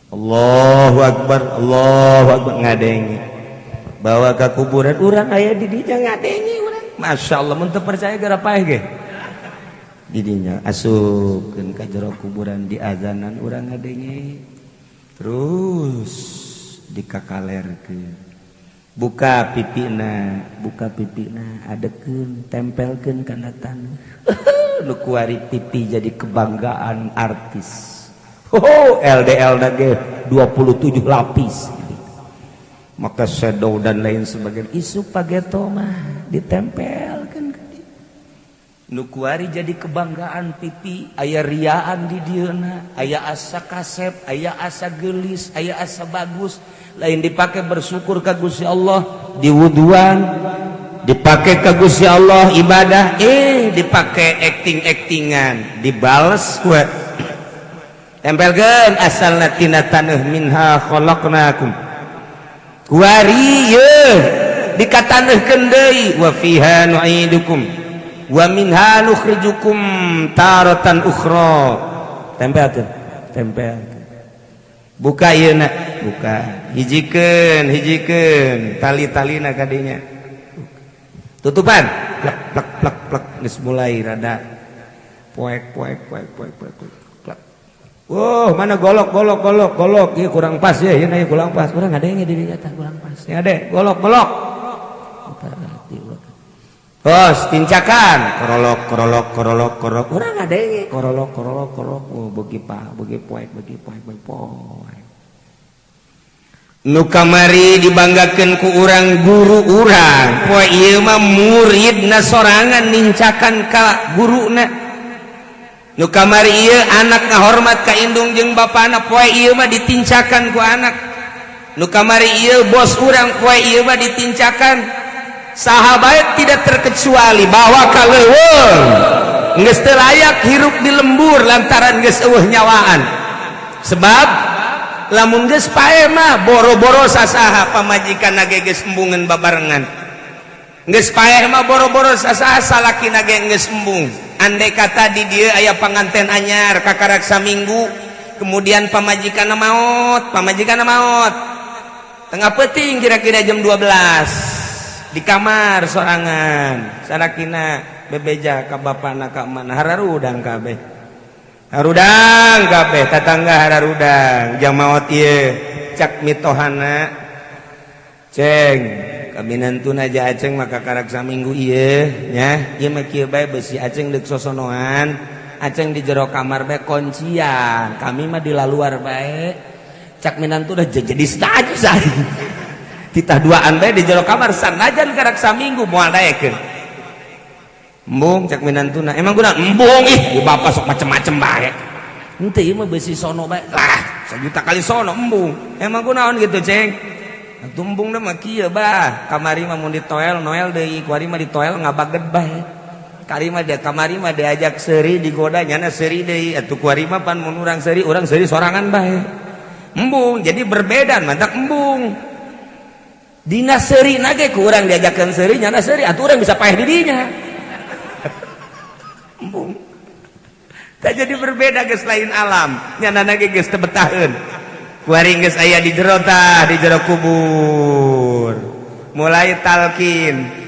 [SPEAKER 2] Allahu Akbar, Allahu Akbar, ngadenge. Bawa ke kuburan, urang aya di dinya ngadenge urang. Masya Allah, mun teu percaya gara paeh ge didinya. Asupkeun ka jero kuburan, di azanan, urang ngadenge. Terus dikakalerkeun, buka pipina, buka pipina, adekeun, tempelkeun kana taneuh. Nu kuari pipi jadi kebanggaan artis. Oh, LDL ge 27 lapis, maka shadow dan lain sebagainya. Isu pageto mah ditempelkan ke nu kuari jadi kebanggaan pipi. Aya riaan di dieuna, aya asa kasep, aya asa gelis, aya asa bagus. Lain dipakai bersyukur ka Gusti Allah, diwuduan, dipakai ka Gusti Allah ibadah, eh dipakai acting-actingan. Dibales ku tempelkeun, asalna tina taneuh, minha khalaqnakum. Kuari ye dikataneuhkeun deui, wa fiha nu'idukum wa minha nukhrijukum taratan ukhra. Tempelkeun, tempelkeun, buka ieu na, buka, hijikeun, hijikeun tali-talina kadinya, tutupan, plek plek plek plek. Geus mulai rada poek poek poek poek poek, plek. Wow, mana golok, golok, golok, golok? Ieu kurang pas ya, ieu kurang pas. Urang ngadenge di dinya tah kurang pas. Ya deh, golok, golok. Bos, tincakan, korolok, korolok, korolok, korolok. Urang ngadenge, korolok, korolok, korolok. Oh, beuki pa, beuki poek, beuki poek, beuki poek. Nu kamari dibanggakeun ku urang guru urang, poe ieu mah muridna sorangan nincakan ka guruna. Nu kamari ieu anak ngahormat ka indung jeung bapana, poe ieu mah ditincakan ku anak. Nu kamari ieu bos urang, poe ieu mah ditincakan. Sahabat tidak terkecuali, bawa ka leuweung, geus teu layak hirup di lembur lantaran geus eueuh nyawaan. Sebab lamun geus paeh mah boro-boro sasaha, pamajikan ge geus embungeun babarengan. Geus paeh mah boro-boro sasaha, salakina ge geus embung. Andai kata di dieu aya panganten anyar kakarak saminggu, kemudian pamajikan maot, pamajikan maot tengah peuting, kira-kira jam 12, di kamar sorangan, salakina bebeja ka bapana ka mana, hararudang kabeh, harudang kabeh, tetangga hararudang. Jam maot ieu cak mitohana, "Ceng, kaminantuna aja Aceng maka karak saminggu ieu nya, ieu mah kieu bae, besi Aceng deuk sosonoan, Aceng di jero kamar bae kuncian, kami mah di luar bae." Cak minantu udah jadi saja titah duaan bae di jero kamar, sanajan karak saminggu moal daekeun. Embung cek minantuna. Emang guna embung ih, di bapak sok macem-macem bae. Henteu ieu mah beusi sono bae. Lah, sejuta kali sono embung. Emang kunaon gitu, Ceng? Atuh embung mah kieu bah. Kamari mah mun ditoel noel deui, kuari mah ditoel ngabaged bae. Kari mah dia kamari mah diajak seuri digoda nyana seuri deui. Atuh kuari mah pan mun urang seuri sorangan bae. Embung, jadi berbeda mantak embung. Dina seuri nage ku urang diajakeun seuri nyana seuri atuh urang bisa paeh di dinya. Embung. Tak jadi berbeda geus lain alam, nyana nage geus teu betaheun. Kuari geus aya di jero tah, di jero kubur. Mulai talqin.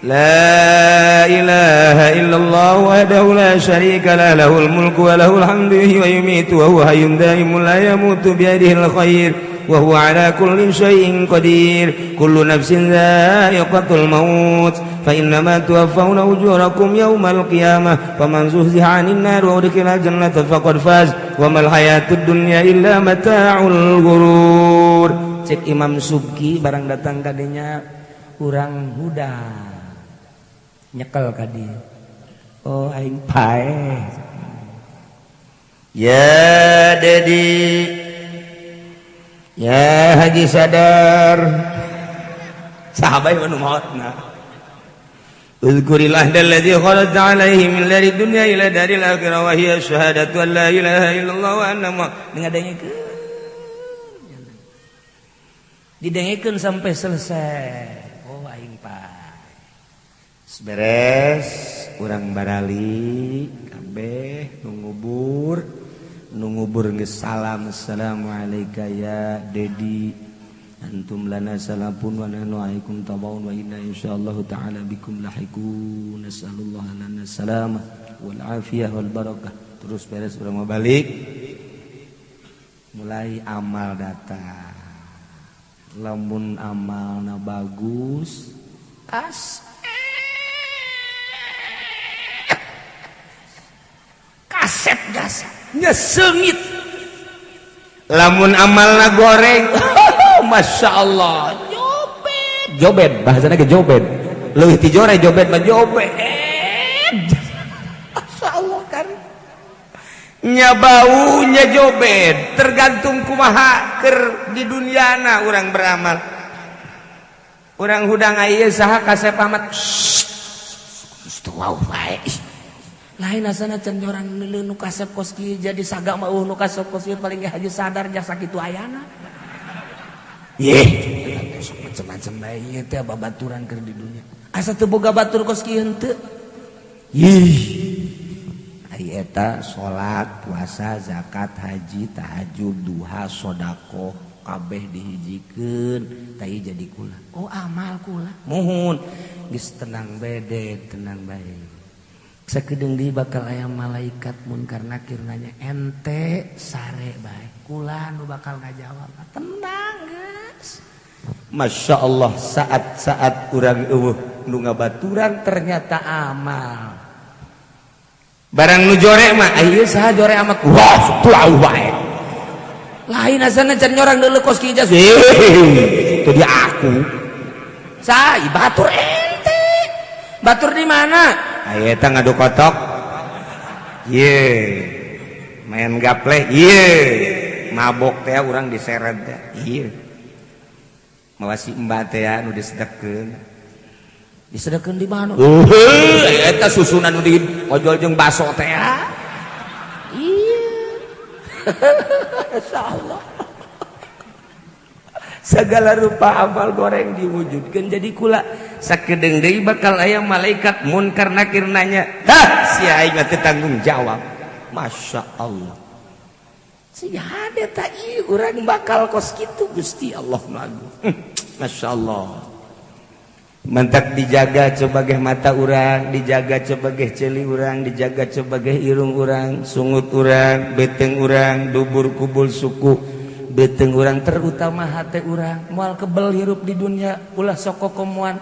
[SPEAKER 2] La ilaha illallah wahdahu la syarika lah lahul mulku wa lahul hamdu wa yumiitu wa huwa hayyun daimun la yamutu biyadihil khair wa huwa ala kulli syai'in qadir kullu nafsin dha'iqatul maut fa innama tuwaffawna ujurakum yawmal qiyamah faman zuhziha 'anil nar wa udkhilal jannata faqad faz wa mal hayatud dunya illa mata'ul ghurur. Cek Imam Subki barang datang kadinya urang huda nyekel ka dieu. Oh aing paeh. Ya Dedi, ya Haji Sadar, sahabat nu maotna. Uzkuril ahda alladzi kharajta alaihi min dari dunya ila daril akhirah wa hiya syahadatu an la ilaha illallah wa anna ngadengekeun. Didengekeun sampai selesai. Oh aing paeh. Beres urang barali kabeh nu ngubur geus salam assalamualaikum ya Dedi antum lana salafun wa nahnu alaikum tabaun wa inna insyaallah taala bikum lahiqun nasallallahu lana salamah wal afiyah wal barakah. Terus beres urang mau balik mulai amal datang. Lamun amalna bagus kas kasep jasa nyeseungit. Lamun amalna goreng Masya Allah jobet jobet bahasana ge jobet leuwih ti jore jobet mah jobet. Masya Allah kan nya baunya jobet tergantung kumaha keur di duniana urang beramal. Urang hudang ieu saha kasep amat wow bae lain asana can orang nu kasep kos kieu jadi saga mah nu kasep kos kieu paling ge haji sadar jasa kitu ayana. Yeh, sok macam-macam bae ieu teh babaturan keur di dunya. Asa teu boga batur kos kieu henteu. Yih. Ari eta salat, puasa, zakat, haji, tahajud, duha, sedekah kabeh dihijikeun tah ieu jadi kula. Oh amal kula. Muhun geus tenang bede, tenang bae. Sakedeung deui bakal aya malaikat munkar nakir nanya ente sare bae kula nu bakal ngajawab tenang geus. Masya Allah saat-saat urang eueuh nu ngabaturan ternyata amal barang nu jore mah ieu saha jore amat wah tuau bae lain asana can nyorang deuleu kos kieu jas itu dia aku sa batur ente batur di mana? Ayo eta ngadu kotok ye main gaple ye mabok teh urang diseret teh ieu mawa si mbak teh nu disedekeun disedekeun di mana eta susunan nu di ojol jeung baso teh ieu insyaallah segala rupa amal goreng diwujudkan jadi kula sakedeung deui bakal aya malaikat munkar nakir nanya hah si aing mah teu tanggung jawab. Masya Allah si hade ta ieu urang bakal kos kitu Gusti Allah nu agung. Masya Allah mantak dijaga sebagai mata urang, dijaga sebagai ceuli urang, dijaga sebagai irung urang, sungut urang, beteng urang, dubur kubul suku beteng urang, terutama hate urang moal kebel hirup di dunia ulah sok kokomoan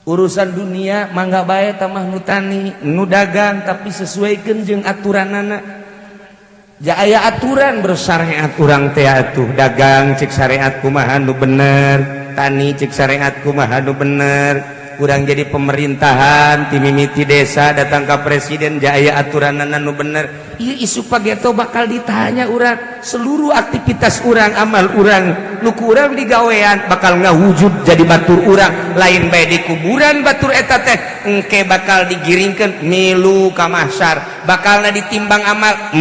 [SPEAKER 2] urusan dunia mangga bae tamah nu tani nu dagang tapi sesuaikeun jeung aturanana. Ja aya aturan bersyariat urang teh atuh dagang cek syariat kumaha nu bener, tani cek syariat kumaha nu bener, Urang jadi pemerintahan ti mimiti desa datang ka presiden jaya aturanana nu bener. Ieu isu pageto bakal ditanya urang seluruh aktivitas urang, amal urang nu ku urang digawean bakal ngawujud jadi batur urang. Lain bae di kuburan batur eta teh engke bakal digiringkeun milu ka mahsyar, bakalna ditimbang amal,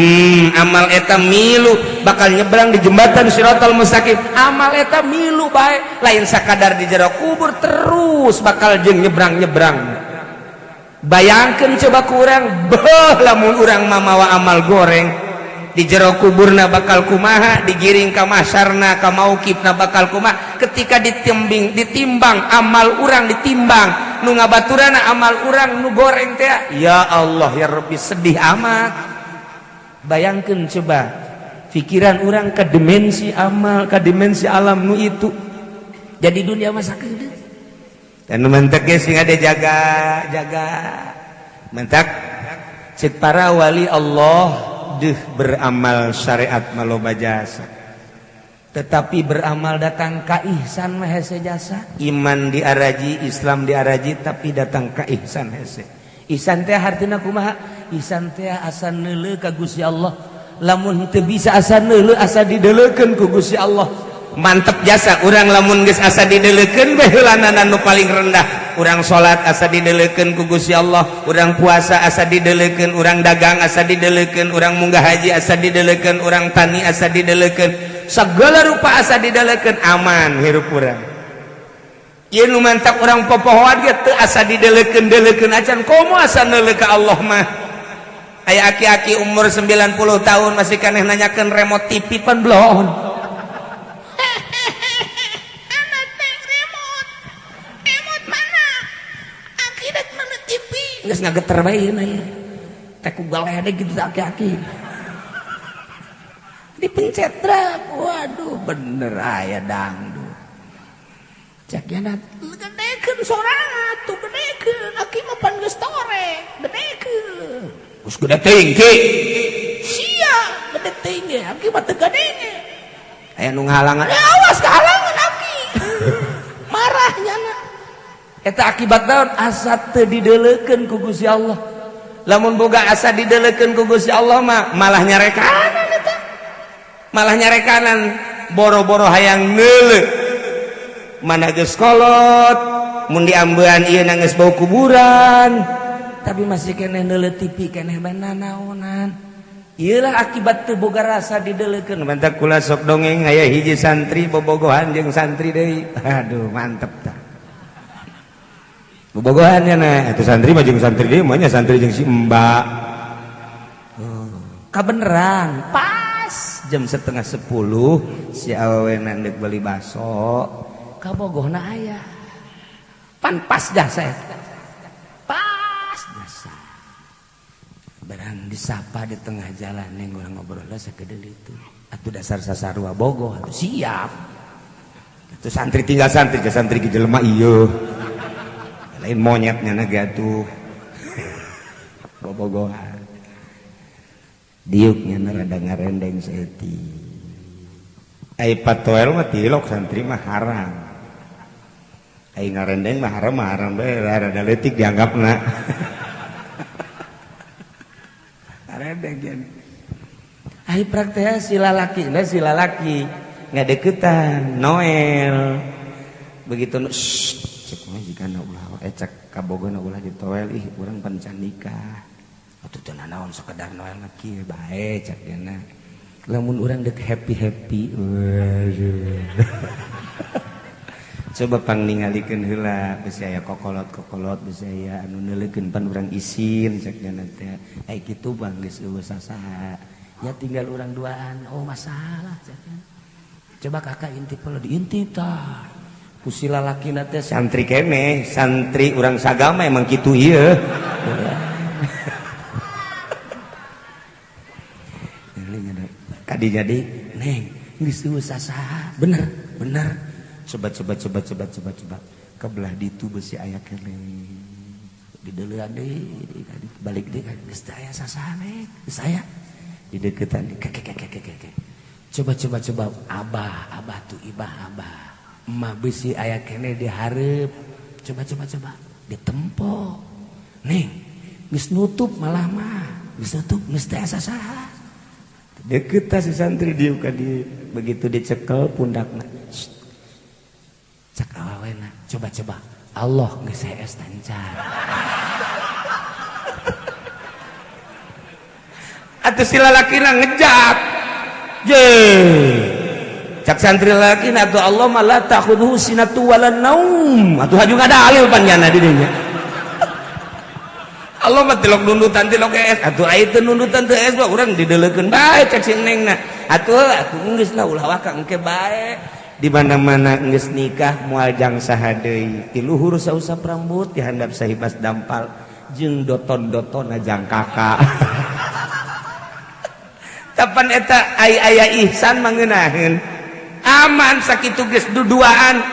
[SPEAKER 2] amal eta milu bakal nyebrang di jembatan Siratal Mustaqim, amal eta milu bae. Lain sakadar di jero kubur, terus bakal jeung nyebrang-nyebrang. Bayangkan coba kurang beuh, lamun urang mamawa amal goreng di jero kuburna bakal kumaha, digiring ka mahsyarna, ka mauqifna bakal kumaha. Ketika ditimbang, ditimbang amal urang, ditimbang nu ngabaturana amal urang nu goreng teh, ya Allah ya Rabbi, sedih amat. Bayangkan coba pikiran urang ke dimensi amal, ke dimensi alam nu itu jadi dunia masa kedeung. Dan mentek sing ada jaga jaga mentak cek para wali Allah deh, beramal syariat maloba jasa, tetapi beramal datang ka ihsan mah hese jasa. Iman diaraji, Islam diaraji, tapi datang ka ihsan hese. Ihsan teh hartina kumaha? Ihsan teh asa neuleu ka Gusti Allah. Lamun teu bisa asa neuleu, asa dideleukeun ku Gusti Allah, mantep jasa urang. Lamun geus asa dideleukeun bae heulanana nu paling rendah, urang salat asa dideleukeun ku Gusti Allah, urang puasa asa dideleukeun, urang dagang asa dideleukeun, urang munggah haji asa dideleukeun, urang tani asa dideleukeun, segala rupa asa dideleukeun, aman hirup urang. Ieu nu mantap urang popohoan ge teu asa dideleukeun-deleukeun acan, komo asa neuleu ka Allah mah. Aya aki-aki umur 90 tahun masih keneh nanyakeun remote TV pan bloon.
[SPEAKER 3] Anak teh remote. Remote mana? Aki rek mana TV?
[SPEAKER 1] Geus ngageter bae ieu ieu teh ku galedeg gitu aki-aki dipencet drag. Waduh, bener aya dangdut cek yana.
[SPEAKER 3] Gedekeun sorangan tuh, gedekeun. Aki mah pan geus torek, gedekeun.
[SPEAKER 1] Geus gede teuing ki.
[SPEAKER 3] Sia gede teuing ge, aki mah teu gadenge.
[SPEAKER 1] Aya nu ngahalangan.
[SPEAKER 3] Ya awas kehalangan aki. Marah nyana.
[SPEAKER 1] Eta akibat naon? Asa teu dideleukeun ku Gusti Allah. Lamun boga asa dideleukeun ku Gusti Allah mah malah nyarekanan eta, malah nyarekanan, boro-boro hayang neuleu. Mana geus kolot, mun diambean ieu geus bau kuburan, tapi masih keneh neuleu TV keneh bae nanaonan. Iyalah akibat teu boga rasa dideleukeun. Mantap kula sok dongeng, aya hiji santri bobogohan jeung santri deui. Aduh, mantep tah bobogohan nya. Nah, itu santri mah jeung santri deui mah nya, santri jeung si mbak. Oh, kabeneran pas jam 9.30 si awewe ndek beli baso, kabogohna aya pan pas jasa eta. Pas jasa barang disapa di tengah jalan, neng, urang ngobrol lah sakedeul itu atuh. Dasar sasarua bogoh atuh, siap atuh santri tinggal santri ke santri ke jelema ieu lain monyetnya na ge atuh. Bobogohan diuknya rada ngarendeng saeutik. Ai patoel mah tilok santri mah haram, ai ngarendeng mah haram, mah haram bae, rada leutik dianggapna ngarendeng gen. Ai praktek si lalaki na, si lalaki ngadeukeutan Noel begitu nu cek mah jigana ulah cek kabogona ulah ditoel, ih urang pan can nikah atuh, teu nanaon sekedar Noel mah kieu bae cek dina. Lamun urang dek happy happy, waduh, coba pang ningalikeun heula bisi aya kokolot-kokolot, bisi aya anu neuleukeun, pan urang isin cek dina teh. Ai kitu bang geus eueuh sasaha ya, tinggal urang duaan. Oh, masalah cek dina. Coba kakak intip, kalau diintip tah ku si lalakina teh santri keneh, santri urang sagama emang kitu ieu. Kadi jadi neng geus eueuh sasaha, bener bener, coba coba coba coba coba coba kebelah ditu besi aya keneh, dideuleuan deui, balik deui, geus teu aya sasaha neng, geus aya dideukeutan ke ke ke ke ke, coba coba coba, abah abah tuh ibah abah emak besi aya keneh dihareup, coba coba coba. Ditempo. Neng, geus nutup malah mah, geus nutup geus teh asa saha. Deket tah si santri dieu ka dieu. Begitu dicekel pundakna. Cek awawena, coba-coba. Allah geus hees tancar. Atuh si lalakina ngejak. Je. Cak santri lalakina atuh Allah mah la ta'khudhu sinatu wala naum. Atuh haju ngadalil panjana di dinya. Allah mah tilok nundutan tilok hees. Atuh aya teu nundutan teu hees mah urang dideulekeun bae cek si nengna. Atuh atuh geus lah ulah waka engke bae. Di mana-mana geus nikah moal jang saha deui. Ti luhur sausap rambut ti handap sahibas dampal jeung doton-dotonna jang kakak. Kapan eta aya ihsan mangeunaheun aman sakitu geus duduaan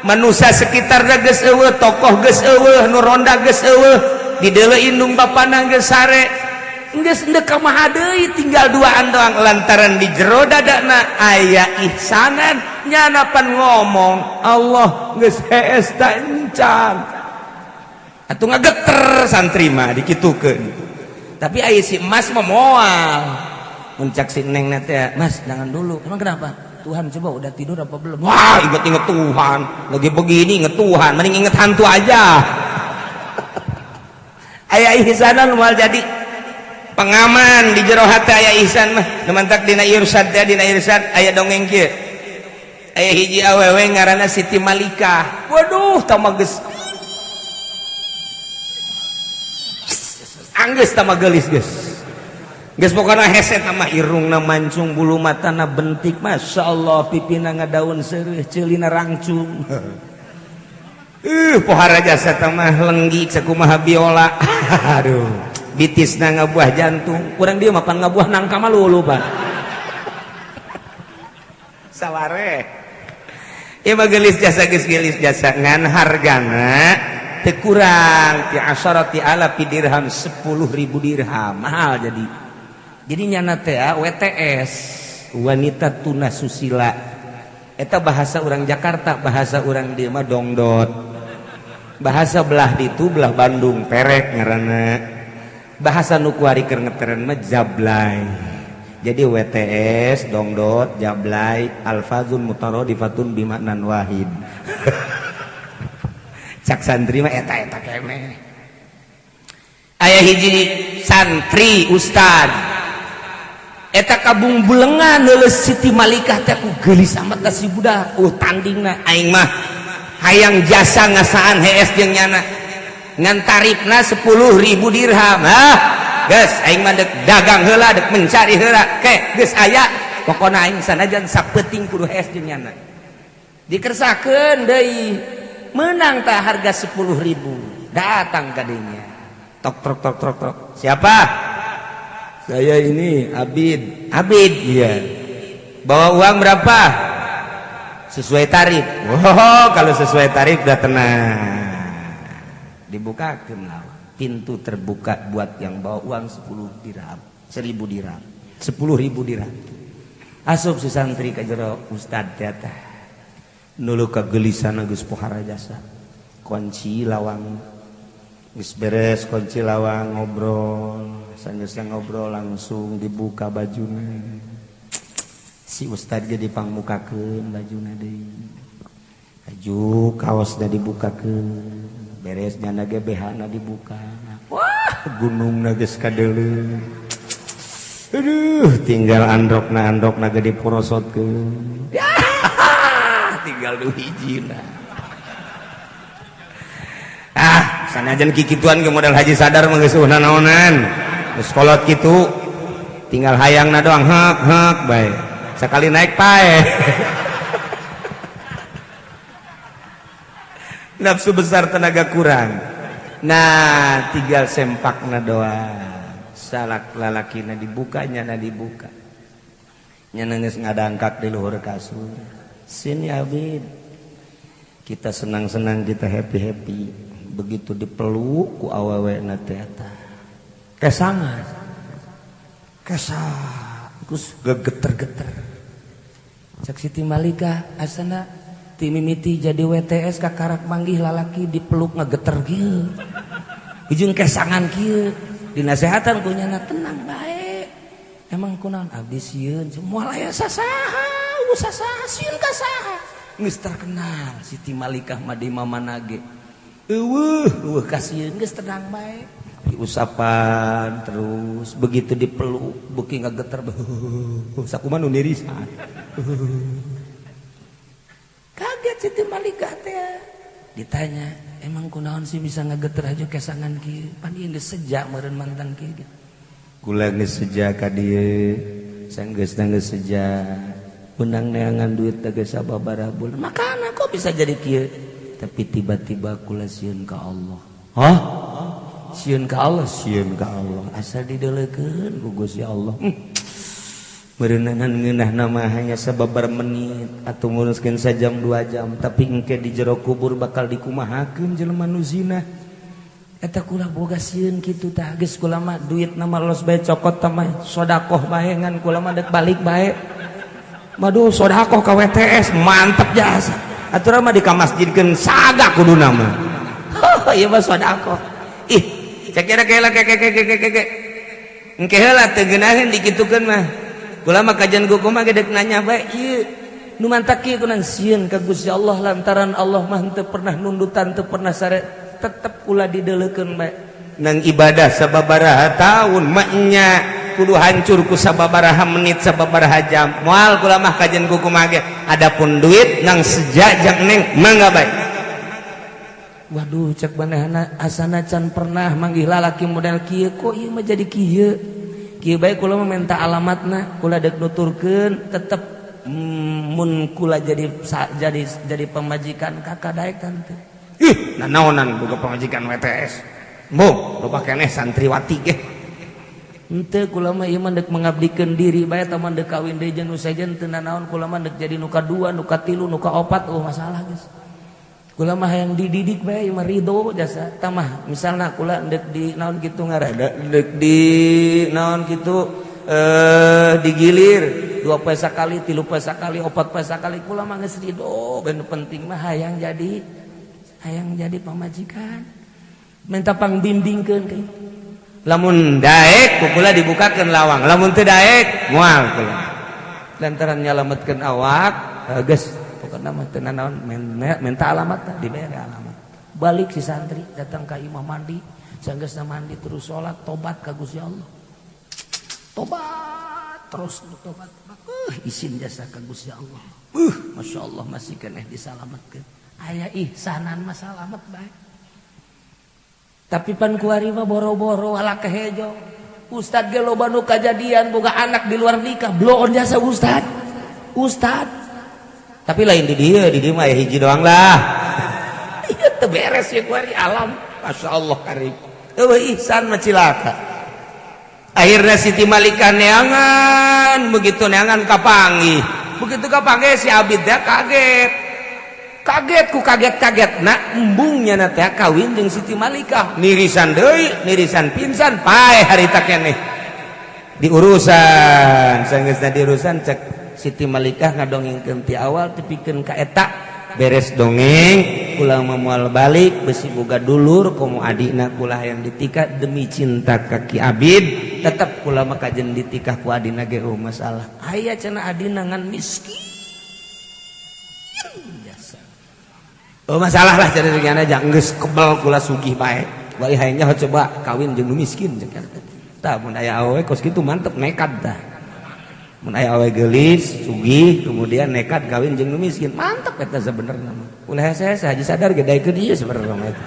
[SPEAKER 1] manusia sekitar geus eueuh tokoh geus eueuh nu ronda geus eueuh dideuleu indung bapana geus sare geus endek ka maha deui tinggal duaan doang lantaran di jero dadana aya ihsanan nyana pan ngomong Allah geus hees ta encan atuh ngageter santri mah dikitukeun tapi aya si emas mah moal muncak si neng teh, mas jangan dulu. Emang kenapa? Tuhan coba udah tidur apa belum? Wah, inget-inget Tuhan. Lagi begini inget Tuhan, mending inget hantu aja. Aya ihsanan moal jadi pengaman di jero hati aya ihsan mah. Nu mantak dina irsyad teh, dina irsyad aya dongeng kieu. Aya hiji awewe ngaranna Siti Malikah. Waduh, tah mah geus anggeus tah mah geulis geus. Geus pokona hese mah irungna mancung bulu matana bentik masyaallah pipina ngadaun seureuh ceulina rangcung. Pohara jasa mah lenggi sakumaha biola. Aduh, bitisna ngabuah jantung. Kurang dia mah pan ngabuah nangka mah lulu pan. Saware. Ieu mah geulis jasa geus geulis jasa ngan hargana teu kurang ti asharati alafi dirham 10.000 dirham mahal jadi. Jadi nyana teh WTS wanita tuna susila eta bahasa orang Jakarta bahasa orang dieu mah dongdot bahasa belah ditu belah Bandung perek ngaranna bahasa nu kuari keur ngeteren mah jablay jadi WTS dongdot jablay alfazun mutaradifatun bimaknan wahid cak santri mah eta-eta keneh aya hiji santri ustad eta kabung bulengan leuleus Siti Malikah teh ku geulis amat ka si budak tandingna aing mah hayang jasa ngasaan hees jeung nyana ngan tarifna 10.000 dirham hah geus aing mah dek dagang heula dek mencari heula ke geus aya pokona aing sanajan sapeuting kudu hees jeung nyana dikersakeun deui menang tah harga 10.000 datang ka dinya tok tok tok tok tok siapa saya ini Abid. Abid iya. Bawa uang berapa? Sesuai tarif. Wow, kalau sesuai tarif udah tenang. Dibukakan lah. Pintu terbuka buat yang bawa uang 10 dirham, 1000 dirham, 10.000 dirham. Asup si santri ka jero ustad teh teh. Nulu kagelisan geus pohara jasa. Kunci lawang geus beres kunci lawang ngobrol. Sanggeus ngobrol langsung dibuka bajuna. Si ustad ge dipangmukakeun bajuna deui. Baju kaosna dibukakeun, beres nyana ge BH-na dibuka. Wah, gunungna geus kadeuleu. Aduh, tinggal androkna ge diporosotkeun. Tinggal du hijina. Ah, sanajan kikituan ge modal haji sadar mah geus naonan. Geus kolot kitu tinggal hayangna doang hek hek bae sekali naik pae. Nafsu besar tenaga kurang. Nah tinggal sempakna doang salak lalakina dibukanya na dibuka nya geus ngadangkak di luhur kasur sini Abid kita senang-senang kita happy-happy begitu dipeluk ku awewena teh eta kesangan kesang terus gegeter-geter cek Siti Malika asana Ti mimiti jadi WTS kakarak manggih lalaki dipeluk ngegeter kieu. Ujung kesangan kieu. Dinasehatan ku nyana tenang bae. Emang kunaon abdi sieun moal aya sasaha, sasaha sieun ka saha. Geus terkenal Siti Malikah mah di mamana ge. Eueuh, eueuh kasieun geus tenang bae. Diusapan terus begitu dipeluk beuki ngageter sakumaha nu nirisan. Kaget Siti Malikah teh. Ditanya, emang kunaon sih bisa ngageter aja kesangan kieu? Pan ieu geus seja meureun mantan kieu gitu.
[SPEAKER 2] Kula geus seja ka dieu, sanggeusna geus seja.
[SPEAKER 1] Benang neangan duit teh geus sababaraha bulan. Makana kok bisa jadi kieu? Tapi tiba-tiba kula sieun ka Allah. Hah? Sieun ka Allah, sieun ka Allah. Asa dideulekeun ku Gusti Allah. Meureunangan ngeunah nama hanya sababar menit atau nguruskeun sajam 2 jam, tapi engke di jero kubur bakal dikumahakeun jelema nu zina. Eta kula boga sieun kitu tah geus kula mah duit nama los bae cokot tah mah sedekah bae ngan kula mah deuk balik bae. Waduh sedekah ka WTS mantep jasa.
[SPEAKER 2] Aturan mah dikamasjidkeun saga kuduna mah.
[SPEAKER 1] Oh ieu mah sedekah.
[SPEAKER 2] Ih, cek kira kela ke ke ke ke ke ke. Engke heula teu geunaheun dikitukeun mah. Kula mah kajian kuku mah gedek nanya bae ieu
[SPEAKER 1] nu mantak kieu kunan sieun ka Gusti Allah lantaran Allah mah henteu pernah nundutan teu pernah sare tetep kula dideulekeun bae.
[SPEAKER 2] Nang ibadah sababaraha taun mah nya kudu hancur ku sababaraha menit sababaraha jam. Moal kula mah kajian kuku mah ge. Adapun duit nang seja jang neng mangga bae.
[SPEAKER 1] Waduh cek manehna asana can pernah manggih lalaki model kieu kok ieu mah jadi kieu. Kieu bae kula mah minta alamatna kula deuk nuturkeun tetep mun kula jadi pamajikan kakak daek tante.
[SPEAKER 2] Ih, nanaonan boga pamajikan WTS. Mboh, loba keneh santriwati ge.
[SPEAKER 1] Henteu kula mah ieu mah deuk mengabdikeun diri bae tah mah deuk kawin deui jeung nu sejen teu nanaon kula mah deuk jadi nu kadua, nu katilu, nu kaopat oh masalah geus. Kula mah hayang dididik bae ieu mah ridho jasa tah mah misalna kula deuk di naon kitu ngaranna deuk di naon kitu digilir 2 poe sakali, 3 poe sakali, 4 poe sakali kula mah geus ridho ben penting mah hayang jadi pamajikan minta pangbimbingkeun ka
[SPEAKER 2] lamun daek ku kula dibukakeun lawang lamun teu daek moal kula
[SPEAKER 1] lantaran nyalametkeun awak geus pokokna mah teu nanaon minta alamat dibere alamat balik si santri datang ka imah mandi sanggeusna mandi terus salat tobat ka Gusti Allah tobat terus tobat isin jasa ka Gusti Allah Masya Allah masih keneh disalametkeun aya ihsanan mah salamet bae tapi pan kuari mah boro-boro ala kehejo ustad ge loba nu kajadian boga anak di luar nikah bloon jasa ustad ustad
[SPEAKER 2] tapi lain di dieu mah aya hiji doang lah
[SPEAKER 1] ieu teu beres ye kuari alam
[SPEAKER 2] Masya Allah karim eueuh ihsan mah cilaka akhirnya Siti Malikah neangan begitu neangan kapanggih begitu kapanggih si Abid teh kaget ku kaget-kaget nak embungnya na teh kawin jeung Siti Malikah nirisan deui nirisan pingsan paeh harita keneh diurusan sanggeusna diurusan cek Siti Malikah ngadongengkeun ti awal tepikeun ka eta beres dongeng kula moal balik besi boga dulur komo adina kula hayang ditikah demi cinta ka Ki Abid tetep kula mah kajen ditikah ku adina ge eueuh masalah aya cenah adina ngan miskin jasa oh masalah lah cari regana aja geus kebel kula sugih bae bae hayangnya coba kawin jeung nu miskin jeung eta tah mun aya awewe kos kitu mantep nekat tah mun aya awewe geulis sugih kemudian nekat kawin jeung nu miskin mantep eta sebenarnya mah ulah hese haji sadar ge daekeun ieu sebenarnya mah eta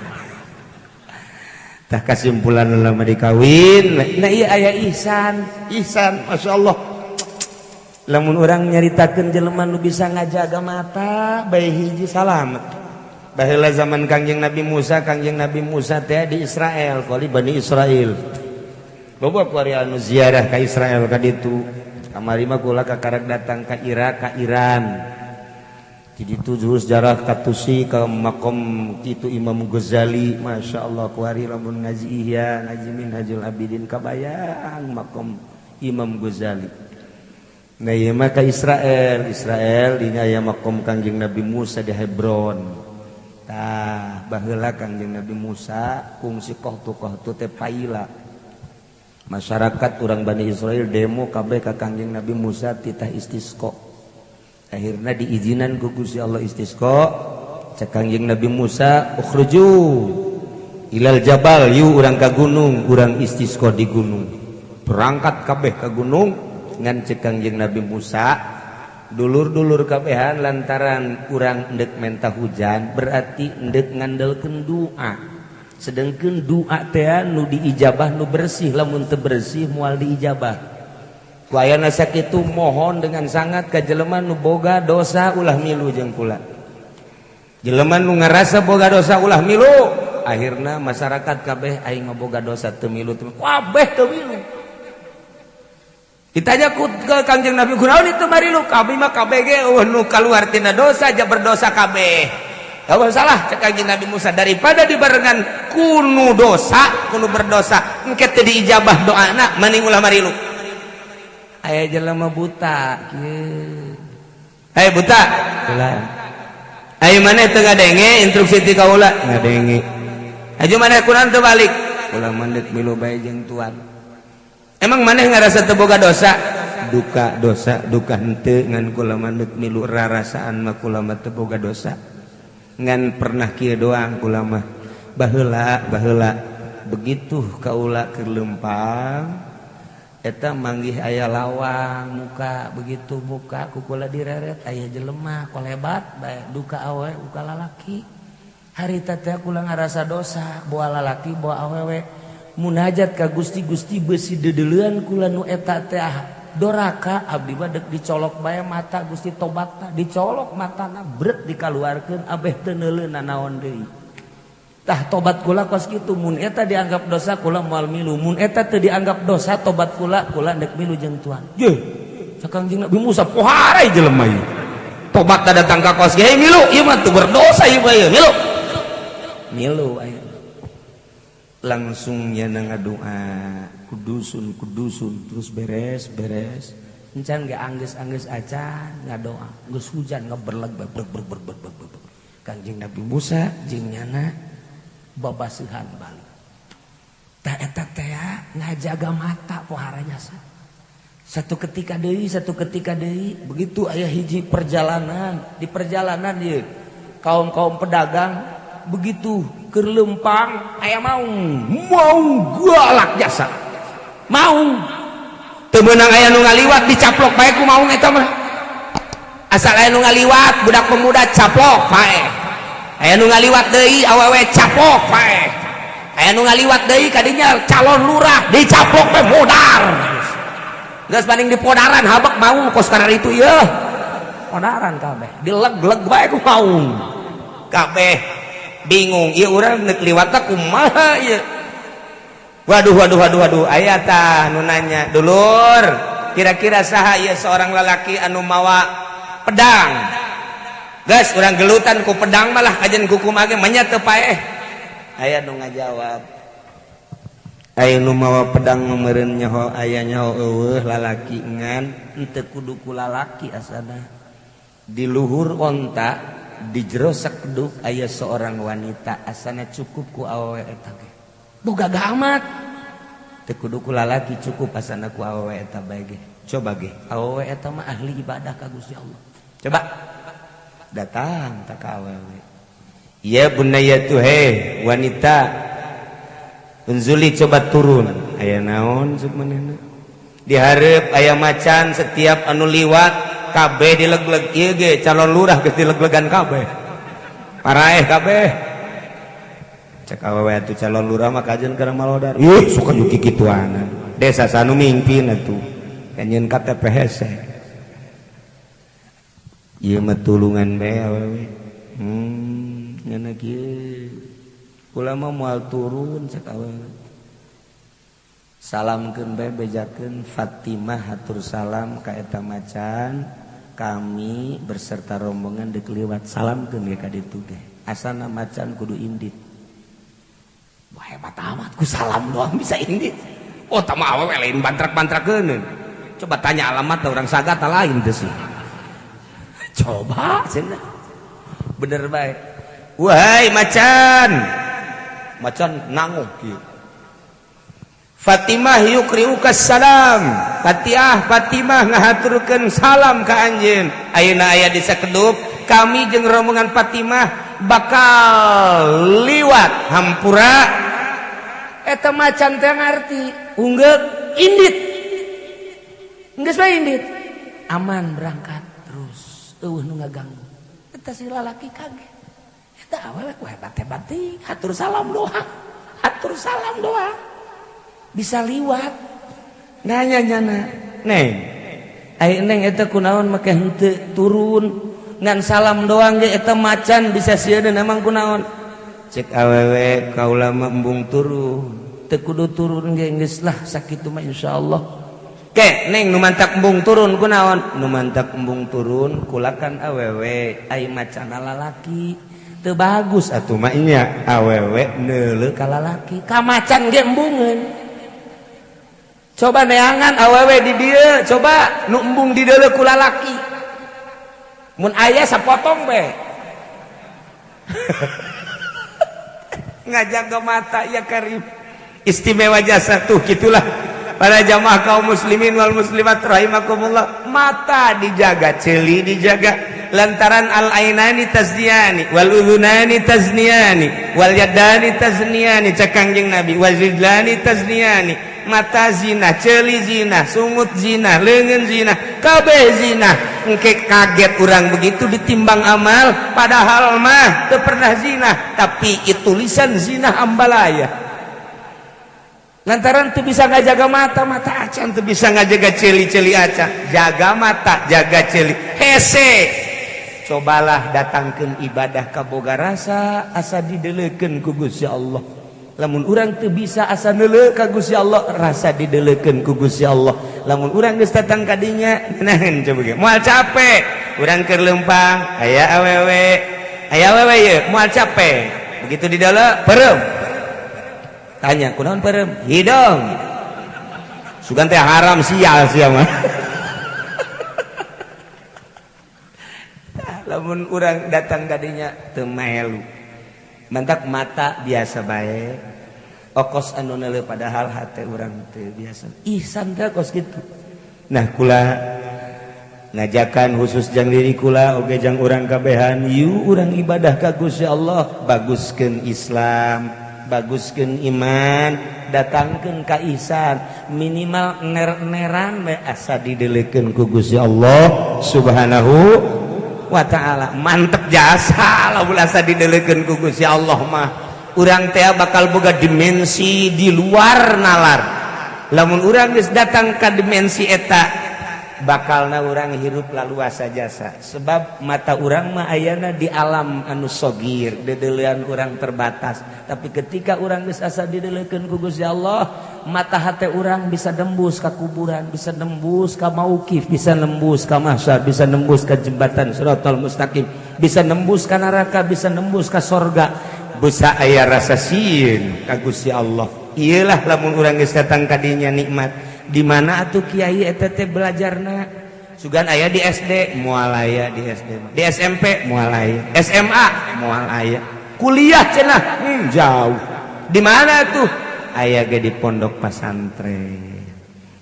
[SPEAKER 2] tah kasimpulan lama dikawin nah ieu aya ihsan ihsan masyaallah lamun urang nyaritakeun jelema nu bisa ngajaga mata bae hiji salamet. Baheula zaman Kangjeng Nabi Musa teh di Israel, kali Bani Israel. Loba kuari anu ziarah ka Israel ka ditu. Kamari mah kula kakarak datang ka Irak, ka Iran. Di ditu jurus sejarah ka Tusi ka makom kitu Imam Ghazali, Masya Allah kuari lamun ngaji Ihya, ngaji Minhajul Abidin kabayang makom Imam Ghazali. Nah, ieu mah ka Israel. Israel dinya aya makom Kangjeng Nabi Musa di Hebron. Tah, baheula Kangjeng Nabi Musa kungsi kohtu-kohtu teh paila. Masyarakat urang Bani Israel demo kabeh ka Kangjeng Nabi Musa titah istisqa. Akhirna diizinan ku Gusti Allah istisqa. Cek Kangjeng Nabi Musa, "Ukhruju ilal jabal, yu urang ka gunung, urang istisqa di gunung." Berangkat kabeh ka gunung. Ngan cek Kangjeng Nabi Musa, dulur-dulur kabehan, lantaran urang endek menta hujan berarti endek ngandelkeun doa, sedangkan doa teh nu diijabah nu bersih. Lamun teu bersih moal diijabah. Ku ayana sakitu, mohon dengan sangat ka jelema nu boga dosa ulah milu jeung kula. Jelema nu ngarasa boga dosa ulah milu. Akhirna masyarakat kabeh, aing mah boga dosa, teu milu, teu kabeh teu milu. Ditanya ku ke Kangjeng Nabi, "Kunaon itu marilu?" "Kami mah KBG euweuh nu kaluar tina dosa aja, berdosa kabeh." "Euweuh salah," cek Kangjeng Nabi Musa, "daripada dibarengan kunu dosa, kunu berdosa, engke teu diijabah doana, mending ulah marilu." Aya jelema buta kieu. "Hey buta, ulah. Ayo, maneh teu ngadenge instruksi ti kaula?" "Ngadenge." "Aju maneh kunaon teu balik?" "Ulah mandek milu bae jeung tuan." "Emang maneh ngarasa teu boga dosa?" "Duka dosa duka henteu, ngan kula mandek milu, rarasaan mah kula mah teu boga dosa. Ngan pernah kieu doang kula mah, baheula baheula begitu kaula keur leumpang eta manggih aya lawang muka. Begitu muka ku kula direret, aya jelema kolebat bae, duka awe duka lalaki. Harita teh kula ngarasa dosa, boa lalaki boa awewe, munajat ka Gusti, Gusti, besi dedeleuan kula nu eta teh doraka, abdi mah deuk dicolok bae mata, Gusti, tobatna." Dicolok matana, bret, dikaluarkeun, abeh teu neuleuh nanaon deui. Tah, tobat kula kos kitu. Mun eta dianggap dosa, kula moal milu. Mun eta teu dianggap dosa tobat kula, kula deuk milu jeung tuan." "Ye," cek Kangjeng Nabi Musa, "pohara jelema ieu, tobat datang ka kos ge milu. Ieu mah teu berdosa ieu mah, ieu milu." Milu aya langsung nya ngadoa, kudusun kudusun, terus beres beres encan ge anggeus-anggeus acan ngadoa, geus hujan ngeberleg berg berg berg berg berg berg. Kangjeng Nabi Musa jeung nyana babaseuhan balik. Tah, eta teh ngajaga mata, pohara jasa. Satu ketika deui, satu ketika deui, begitu aya hiji perjalanan, di perjalanan ieu kaum-kaum pedagang begitu keur leumpang aya maung, maung galak jasa. Maung teu meunang aya nu ngaliwat, dicaplok bae ku maung eta mah. Asal aya nu ngaliwat budak pemuda, caplok bae. Aya nu ngaliwat deui awewe, caplok bae. Aya nu ngaliwat deui kadinya calon lurah, dicaplok bae, modar. Geus banding dipodaran habak maung kos karena itu ieu podaran kabeh, dileg-leg bae ku maung. Kabeh bingung, ieu urang neuk liwatna kumaha ieu? Waduh, waduh, waduh, waduh. Aya tah nu nanya, "Dulur, kira-kira saha ieu seorang lalaki anu mawa pedang? Geus urang gelutan ku pedang malah kajen kukumaha ge manya teu paeh." Aya nu ngajawab, "Aya nu mawa pedang meureun nyaho aya nyaho eueuh lalaki, ngan henteu kudu ku lalaki. Asana di luhur onta, di jero sakeduk aya seorang wanita, asana cukup ku awewe eta ge. Boga amat teu kudu ku lalaki, cukup asana ku awewe eta bae ge. Coba ge, awewe eta mah ahli ibadah ka Gusti Allah. Coba datang tak ka awewe." "Ya bunayatu, he wanita, unzuli, coba turun." "Aya naon?" Cek manehna. "Dihareup aya macan, setiap anu liwat kabeh dileg-leg. Ieu ge calon lurah geus dileg-legan kabeh, paraeh kabeh." Cek awewe atuh, "Calon lurah mah kajen kana malodar. Ih, suka juki kituanan. Desa sanu mingpin atuh kanyeun KTP hese. Ieu mah tulungan bae awewe." Ngana kieu, "Kula mah moal turun," cek awewe. "Salamkeun bae, bejakeun Fatimah hatur salam ka eta macan. Kami berserta rombongan deuk liwat, salamkeun ge ka ditu ge. Asana macan kudu indit." Wah, hebat amat, ku salam doang bisa indit. Oh, tama awewe lain bantrak-bantrakeun. Coba tanya alamat orang Sagata lain teh sih. Coba cenah. Bener bae. Wahai macan. Macan nanguk kieu. Fatimah yukriuka salam. Fatihah Fatimah ngahaturkeun salam ka anjeun. Ayeuna aya di sakedup, kami jeung rombongan Fatimah bakal liwat hampura. Eta macan teh ngarti, unggeuk indit. Geus bae indit. Aman berangkat terus. Eueuh nu ngaganggu. Eta si lalaki kaget. Eta awewe ku hebat-hebat teuing, hatur salam doang. Hatur salam doang. Bisa liwat. Nanya nyana, "Neng, ai neng eta kunaon make henteu turun ngan salam doang ge eta macan bisa sieun emang kunaon?" Cek awewe kaula mah embung turun. Teu kudu turun ge geus lah sakitu mah insyaallah. Ke neng nu mantak embung turun kunaon? Nu mantak embung turun kulakan awewe ai macan lalaki. Teu bagus atuh mah nya awewe neuleuh ka lalaki. Ka macan ge embungeun. Coba neangan awewe di dieu, coba nu embung di deuleu ku lalaki. Mun aya sapotong be. Ngajaga mata ya karim. Istimewa jasa tuh gitulah. Para jamaah kaum muslimin wal muslimat rahimakumullah, mata dijaga, ceuli dijaga lantaran al ainani tazniyani wal udhunani tazniyani wal yadani tazniyani cek Kangjeng Nabi wal rijlani tazniyani. Mata zina, ceuli zina, sungut zina, leungeun zina, kabeh zina. Engke kaget urang begitu ditimbang amal, padahal mah teu pernah zina, tapi itu tulisan zina ambalaya. Lantaran teu bisa ngajaga mata, mata acan teu bisa ngajaga ceuli-ceuli acan. Jaga mata, jaga ceuli. Hese. Cobalah datangkeun ibadah ka boga rasa asa dideleukeun ku Gusti Allah. Lamun urang teu bisa asa neuleuh ka Gusti Allah, rasa dideleukeun ku Gusti Allah. Lamun urang geus datang ka dinya, nahan coba ge. Moal capek, urang keur leumpang, aya awewe. Aya awewe ieu, moal capek. Begitu di dalam peureum. Tanya, kunaon peureum? Hidung. Sugan teh haram sial sia mah. Lamun urang datang ka dinya teu maelu. Mantak mata biasa bae. Okos anu neuleuh padahal hate urang teu biasa. Ihsan teh kos kitu. Nah kula ngajakan khusus jang diri kula oge jang urang kabehan, yuk urang ibadah ka Gusti Allah, baguskeun Islam, baguskeun iman, datangkeun ka ihsan, minimal ner-neran we asa dideleukeun ku Gusti Allah Subhanahu wa ta'ala. Mantep jasa lamun asa dideleukeun ku Gusti Allah mah. Urang teh bakal boga dimensi di luar nalar. Lamun urang geus datang ka dimensi eta, bakalna urang hirup laluasa jasa. Sebab mata urang mah ayana di alam anu sogir, dedeulean urang terbatas. Tapi ketika urang geus asa dideleukeun ku Gusti Allah, mata hate urang bisa nembus ka kuburan, bisa nembus ka mauqif, bisa nembus ka mahsyar, bisa nembus ka jembatan siratal mustaqim, bisa nembus ka neraka, bisa nembus ka sorga. Bisa aya rasa sieun ka Gusti Allah. Iyalah lamun urang geus datang ka dinya nikmat. Di mana atuh kiai eta teh belajarna? Sugan aya di SD, moal aya di SD. Di SMP moal aya, SMA moal aya. Kuliah cenah jauh. Di mana tuh? Aya ge di pondok pasantren.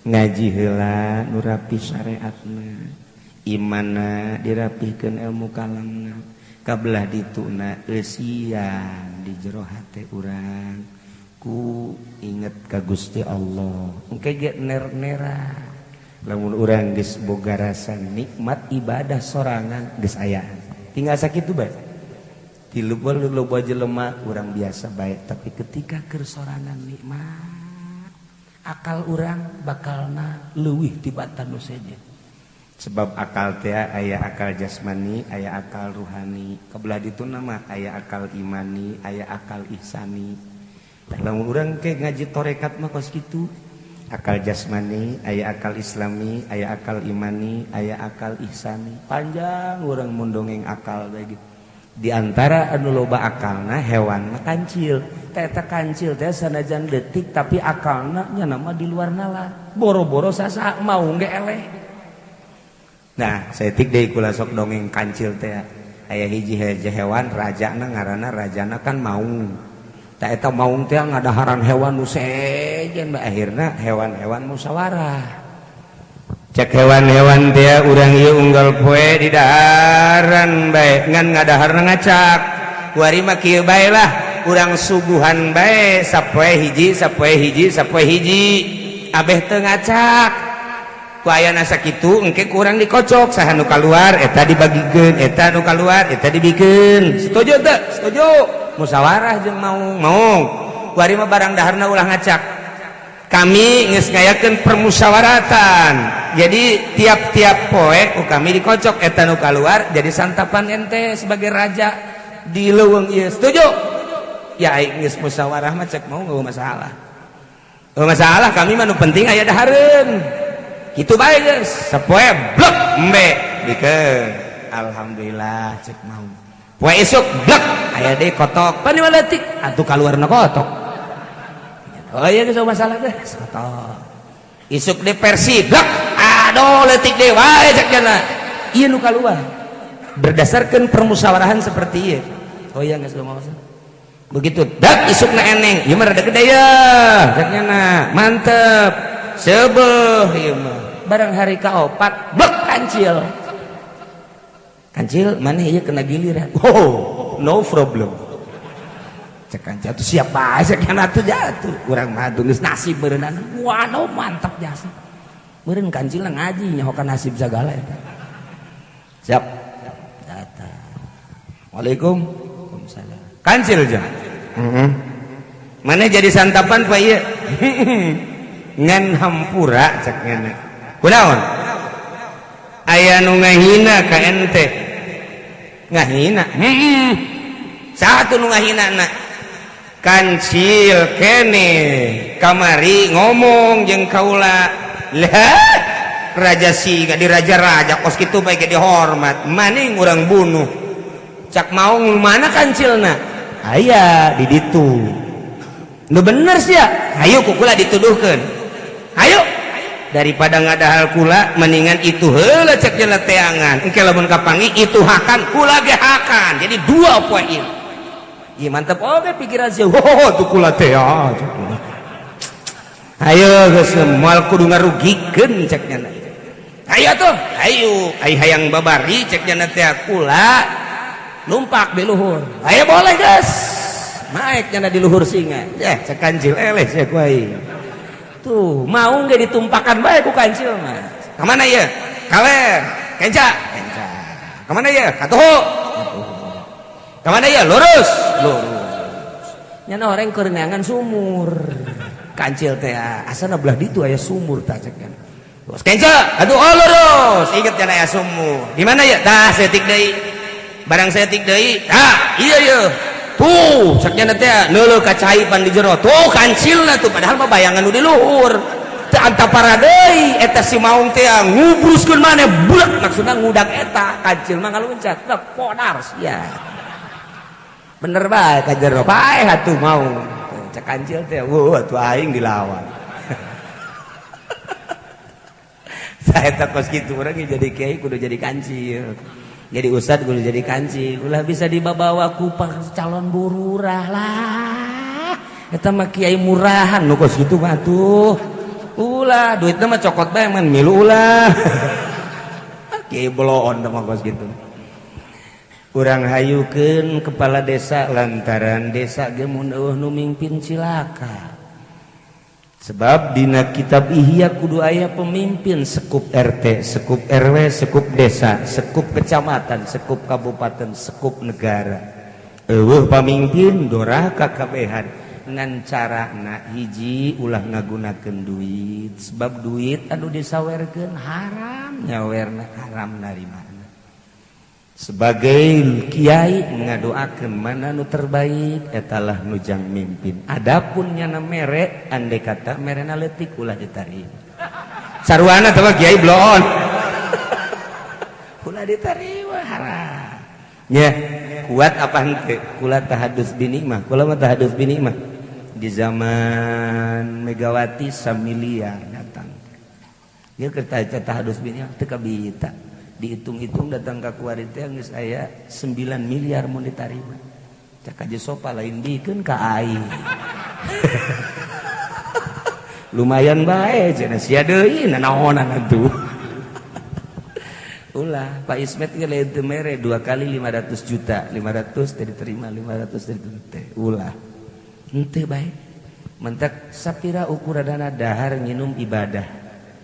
[SPEAKER 2] Ngaji heula nu rapi syariatna. Imanna dirapihkeun ilmu kalamna. Kabelah dituna eusian di jero hate urang ku inget ka Gusti Allah. Engke ge ner-nera. Lamun urang geus boga rasa nikmat ibadah sorangan geus ayaan. Tinggal sakitu bae. Di loba jelema urang biasa bae, tapi ketika keur sorangan nikmat, akal urang bakalna leuwih tibatan nu sejen. Sebab akal teh aya akal jasmani, aya akal ruhani. Kebelah ditu nama aya akal imani, aya akal ihsani. Lamun urang ke ngaji torekat mah kos kitu. Akal jasmani, aya akal islami, aya akal imani, aya akal ihsani. Panjang urang mun dongeng akal bae gitu. Di antara anu loba akalna hewan mah kancil.
[SPEAKER 1] Teh kancil teh sanajan detik, tapi akalna nya nama di luar nalar. Boro-boro sasa mau ge eleh.
[SPEAKER 2] Nah, saeutik deui kula sok dongeng kancil teh. Aya hiji hewan rajana, ngaranna rajana kan maung. Tah, eta maung teh ngadaharan hewan nu sejen bae. Akhirna hewan-hewan musyawarah. Cek hewan-hewan teh, urang ieu unggal poe di daharan bae, ngan ngadaharna ngacak. Kuari mah kieu bae lah, urang suguhan bae sapoe hiji, sapoe hiji, sapoe hiji, abeh teu ngacak. Ku ayana sakitu, engke kurang dikocok, saha nu kaluar eta dibagikeun, eta nu kaluar eta dibikeun. Setuju teu? Setuju. Musyawarah jeung maung. Maung, kuari mah barang daharna ulah ngacak. Kami geus ngayakeun permusyawaratan, jadi tiap-tiap poe ku kami dikocok, eta nu kaluar jadi santapan ente sebagai raja di leuweung ieu. Setuju ya? Aing geus musyawarah mah, cek mau, nggak masalah. Oh, masalah kami mah, nu penting aya dahareun. Kitu bae geus. Sapoe blek, embe bikeun. Alhamdulillah, cek mau. Poe isuk blek, aya deui kotok pan lima detik atuh kaluarna kotok. Oh iya, geus masalah geus kotok. Isuk de versi blek, aduh, leutik deui wae, cek jana. Ieu nu kaluar berdasarkan permusyawarahan seperti ieu. Oh iya, geus masalah. Begitu dak isukna eneng, ieu mah rada gede ya, cek nyana, mantep sebeuh ieu mah. Barang hari kaopat blek, kancil. Kancil, mana ieu kena giliran? Oh, no problem, cek kancil tuh. Siap bae, cek nyana tuh. Jatuh urang mah tuh geus nasib beureunan. Waduh, mantap jasa meureun kancil ngaji nyaho ka nasib sagala eta. Siap datang. Waalaikum. Waalaikumsalam. Kancil jam mana jadi santapan, Pak? Iya, ngan hampura, cek nyana. Kunaon? Aya nu ngahina ka ente. Ngahina? Heeh. Satu nu ngahina na kancil kene kamari ngomong jeung kaula lah, raja singa di raja-raja kos kitu bae ge dihormat, maning urang bunuh. Cak maung, mana kancilna? Aya di ditu. Nu bener sih ya, ayo ku kula dituduhkeun. Ayo, daripada ngadahal kula mendingan itu heula, cek jela teangan. Engke lamun kapanggih itu hakan kula ge hakan, jadi dua poin. Iya, mantep. Oke, pikiran sih. Oh, tuh kula teh ya. Ayo geus, moal kudu ngarugikeun, cek nyana. Ayo tuh, ayo. Ai hayang babari, cek nyana teh, kula lumpak di luhur. Ayo, boleh geus. Naik nyana di luhur singa. Ya, cek kancil, eleh sia ku aing. Tuh, mau nggak ditumpakan bae ku kancil mah. Kemana ya? Kaler, kenca, kenca. Kemana ya? Katuhu. Kemana ya? Lurus, lurus. Nyana orang keur neangan sumur. Kancil teh asana belah ditu aya sumur tah, cek kan. Terus kenca, aduh, oh, lurus. Inget nyana aya sumur. Di mana ya? Tah, setik deui. Barang setik deui, ah, iya iya. Tuh, cek nyana teh neuleuh ka cai pan di jero. Tuh kancilna tuh, padahal mah bayangan nu di luhur. Teu antapara deui eta si maung teh ngubruskeun maneh bulat, maksudna ngudak eta kancil mah ngaluncat. Lah, podar sia. Bener bae ka jero, paeh atuh mau. Cek kancil teh, wah, atuh aing dilawan. Saya tak kos kitu, urang jadi kiai kudu jadi kancil. Jadi ustad kudu jadi kancil. Ulah bisa dibawa ku calon bururah lah. Eta mah kiai murahan nu kos kitu mah tuh. Ulah, duitna mah cokot bae, man milu ulah. Kiai bloon mah kos kitu. Urang hayukeun kepala desa lantaran desa ge mun eueuh nu mimpin cilaka. Sebab dina kitab Ihya kudu aya pemimpin sekup RT, sekup RW, sekup desa, sekup kecamatan, sekup kabupaten, sekup negara. Eueuh pamimpin doraka kabehan. Ngan carana hiji, ulah ngagunakeun duit, sebab duit anu disawerkeun haram nyawerna, haram narima. Sebagai kiai ngadoakeun mana nu terbaik, etalah nujang mimpin. Adapun nyana mere, andai kata merena leutik, ulah diterima. Sarwana teh kiai bloon, ulah diterima, haram ya. Kuat apa henteu? Kula tahadus binikmah, kula mah tahadus binikmah. Di zaman Megawati samiliar datang. Ieu keur tahadus binikmah teu kabita. Dihitung-hitung datang ka kuari teh geus aya 9 miliar mun ditarima. Cak aja sopa lain bikeun ka aing. Lumayan bae cenah sia deui nanaonan atuh. Ulah Pak Ismet ge lain teu mere 2 kali 500 juta, 500 teh diterima, 500 teh diterima. Ulah. Henteu bae. Mentak sapira ukuranana dahar nginum ibadah.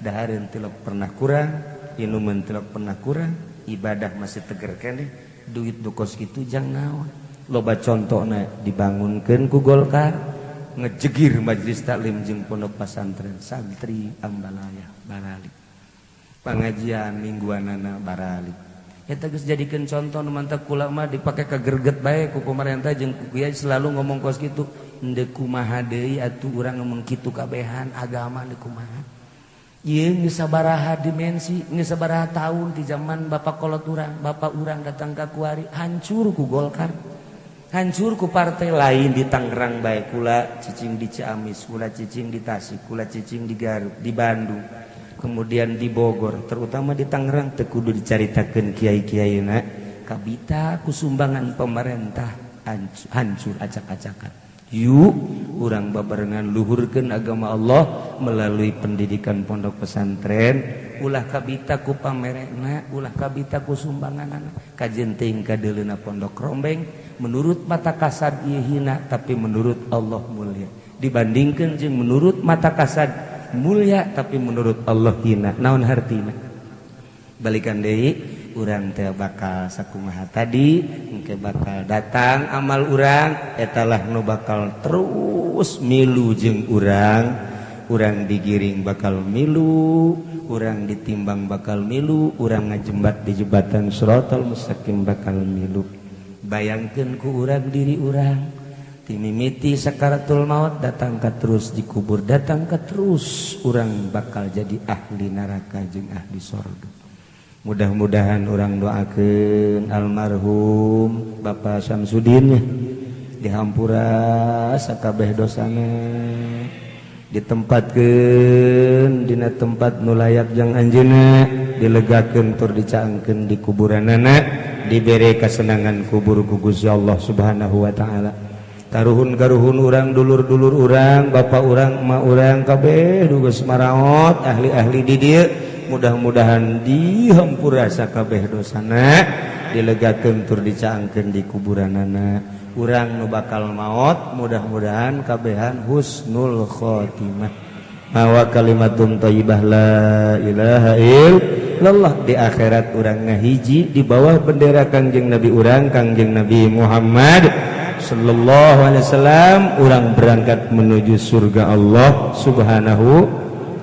[SPEAKER 2] Dahar henteu pernah kurang, inum henteu pernah kurang, ibadah masih teger keneh, duit nu kos kitu jang naon. Loba contona dibangunkeun ku Golkar, ngejegir majelis taklim jeung pondok pesantren santri ambalaya baralik. Pengajian mingguanana baralik. Eta geus jadikeun contoh nu mantak kula mah dipake ka gerget bae ku pemerintah jeung ku kiai selalu ngomong kos kitu. Endeu kumaha deui atuh urang ngomong kitu kabehan agama deui kumaha. Ieu geus sabaraha dimensi, geus sabaraha tahun di zaman bapak kolot urang, bapak urang datang ka kuari hancur ku Golkar. Hancur ku partai lain di Tangerang bae kula cicing di Ciamis, kula cicing di Tasik, kula cicing di Garut, di Bandung. Kemudian di Bogor, terutama di Tangerang teu kudu dicaritakeun kiai-kiaina kabita ku sumbangan pemerintah hancur acak-acakan. Yuk urang babarengan luhurkeun agama Allah melalui pendidikan pondok pesantren, ulah kabita ku pamerena, ulah kabita ku sumbanganana. Kajen teuing kadeuleuna pondok rombeng menurut mata kasad ieu hina tapi menurut Allah mulia. Dibandingkeun jeung menurut mata kasad mulia tapi menurut Allah hina. Naon hartina? Balikan deui urang teh bakal sakumaha tadi, engke bakal datang amal urang etalah nu bakal terus milu jeung urang, urang digiring bakal milu, urang ditimbang bakal milu, urang ngajembat di jembatan Shiratal Mustaqim bakal milu. Bayangkeun ku urang diri urang timimiti sakaratul maut datang ka terus dikubur, datang ka terus urang bakal jadi ahli neraka jeung ahli sorga. Mudah-mudahan urang doakeun almarhum Bapak Samsudin dihampura sakabeh dosana, ditempatkeun dina tempat nu layak jang anjeunna, dilegakeun tur dicaangkeun di kuburanana, dibere kasenangan kubur ku Gusti Allah Subhanahu wa taala. Karuhun-karuhun urang, dulur-dulur urang, bapak urang, emak urang kabeh geus maraot, ahli-ahli di dieu mudah-mudahan dihampura sakabeh dosana, dilegakeun tur dicaangkeun di kuburanana. Urang nu bakal maot mudah-mudahan kabehan husnul khotimah. Mawa kalimatun thayyibah la ilaha illallah di akhirat urang ngahiji di bawah bendera Kangjeng Nabi urang, Kangjeng Nabi Muhammad sallallahu alaihi wasallam, urang berangkat menuju surga Allah Subhanahu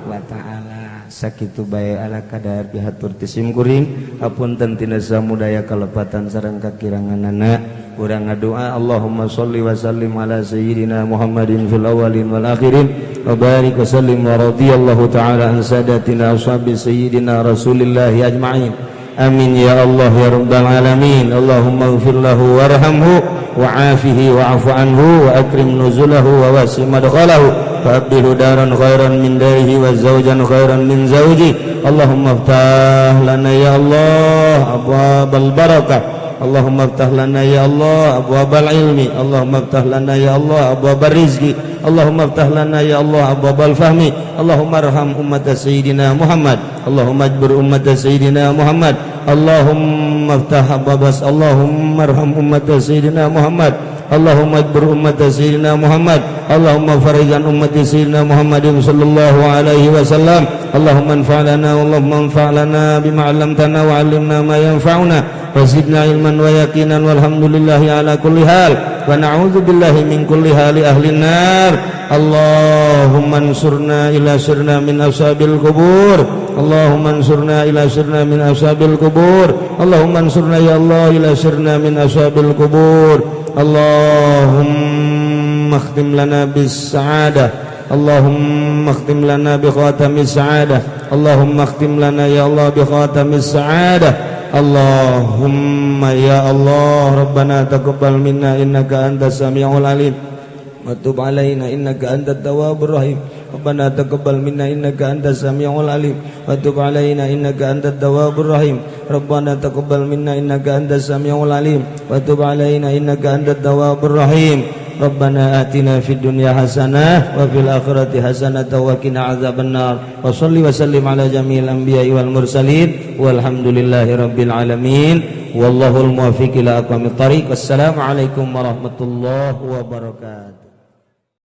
[SPEAKER 2] wa taala. Sakitu bae ala kadar pihatur ti sim kuring, hapunten tina samudaya kalepatan sareng kakiranganana. Urang ngadoa Allahumma sholli wa sallim ala sayyidina Muhammadin fil awwalin wal akhirin wa barik wa sallim wa radhiyallahu ta'ala an sadatina ashabi sayyidina Rasulillah ajma'in. Amin ya Allah ya rabbal alamin. Allahumma ighfir lahu warhamhu wa'afihi wa'afu anhu wa akrim nuzulahu wa wasi madkhalahu wa abdilu daran khairan min darihi wa zawjan khairan min zawji. Allahumma iftah lana ya Allah abwabal barakah. Allahumma iftah lana ya Allah abwabal ilmi. Allahumma iftah lana ya Allah abwabar rizqi. Allahumma iftah lana ya Allah abwabal fahmi. Allahumma arham ummat sayyidina Muhammad. Allahumma ajbir ummat sayyidina Muhammad. Allahumma iftah abwabas. Allahumma arham ummat sayyidina Muhammad. Allahumma ajbir ummat sayyidina Muhammad. Allahumma farijan ummat sayyidina Muhammadin sallallahu alaihi wasallam. Allahumma anfa' lana Allahumma anfa' lana bima 'allamtana wa 'allimna ma yanfa'una wa zidna ilman wa yaqinan walhamdulillahi ala kulli hal wa na'udzu billahi min kulli hali ahli nar. Allahumma ansurna ila sirna min ashabil kubur. Allahumma ansurna ila sirna min ashabil kubur. Allahumma ansurna ya Allah ila sirna min ashabil kubur. Allahumma akhtim lana bis sa'adah. Allahumma akhtim lana bi khatamis sa'adah. Allahumma akhtim lana ya Allah bi khatamis sa'adah. Allahumma ya Allah Rabbana taqabbal minna innaka antas samiul alim wa tub alaina innaka antat tawwabur rahim. Rabbana taqabbal minna innaka antas samiul alim wa tub alaina innaka antat tawwabur rahim. Rabbana taqabbal minna innaka antas samiul alim wa tub alaina innaka antat tawwabur rahim. Rabbana atina fid dunya hasanah wa fil akhirati hasanah wa qina adzabannar. Wa shalli wa sallim ala jami'il anbiya'i wal mursalin walhamdulillahi rabbil alamin. Wallahul muwaffiq ila aqwamit thariq. Wassalamu alaikum warahmatullahi wabarakatuh.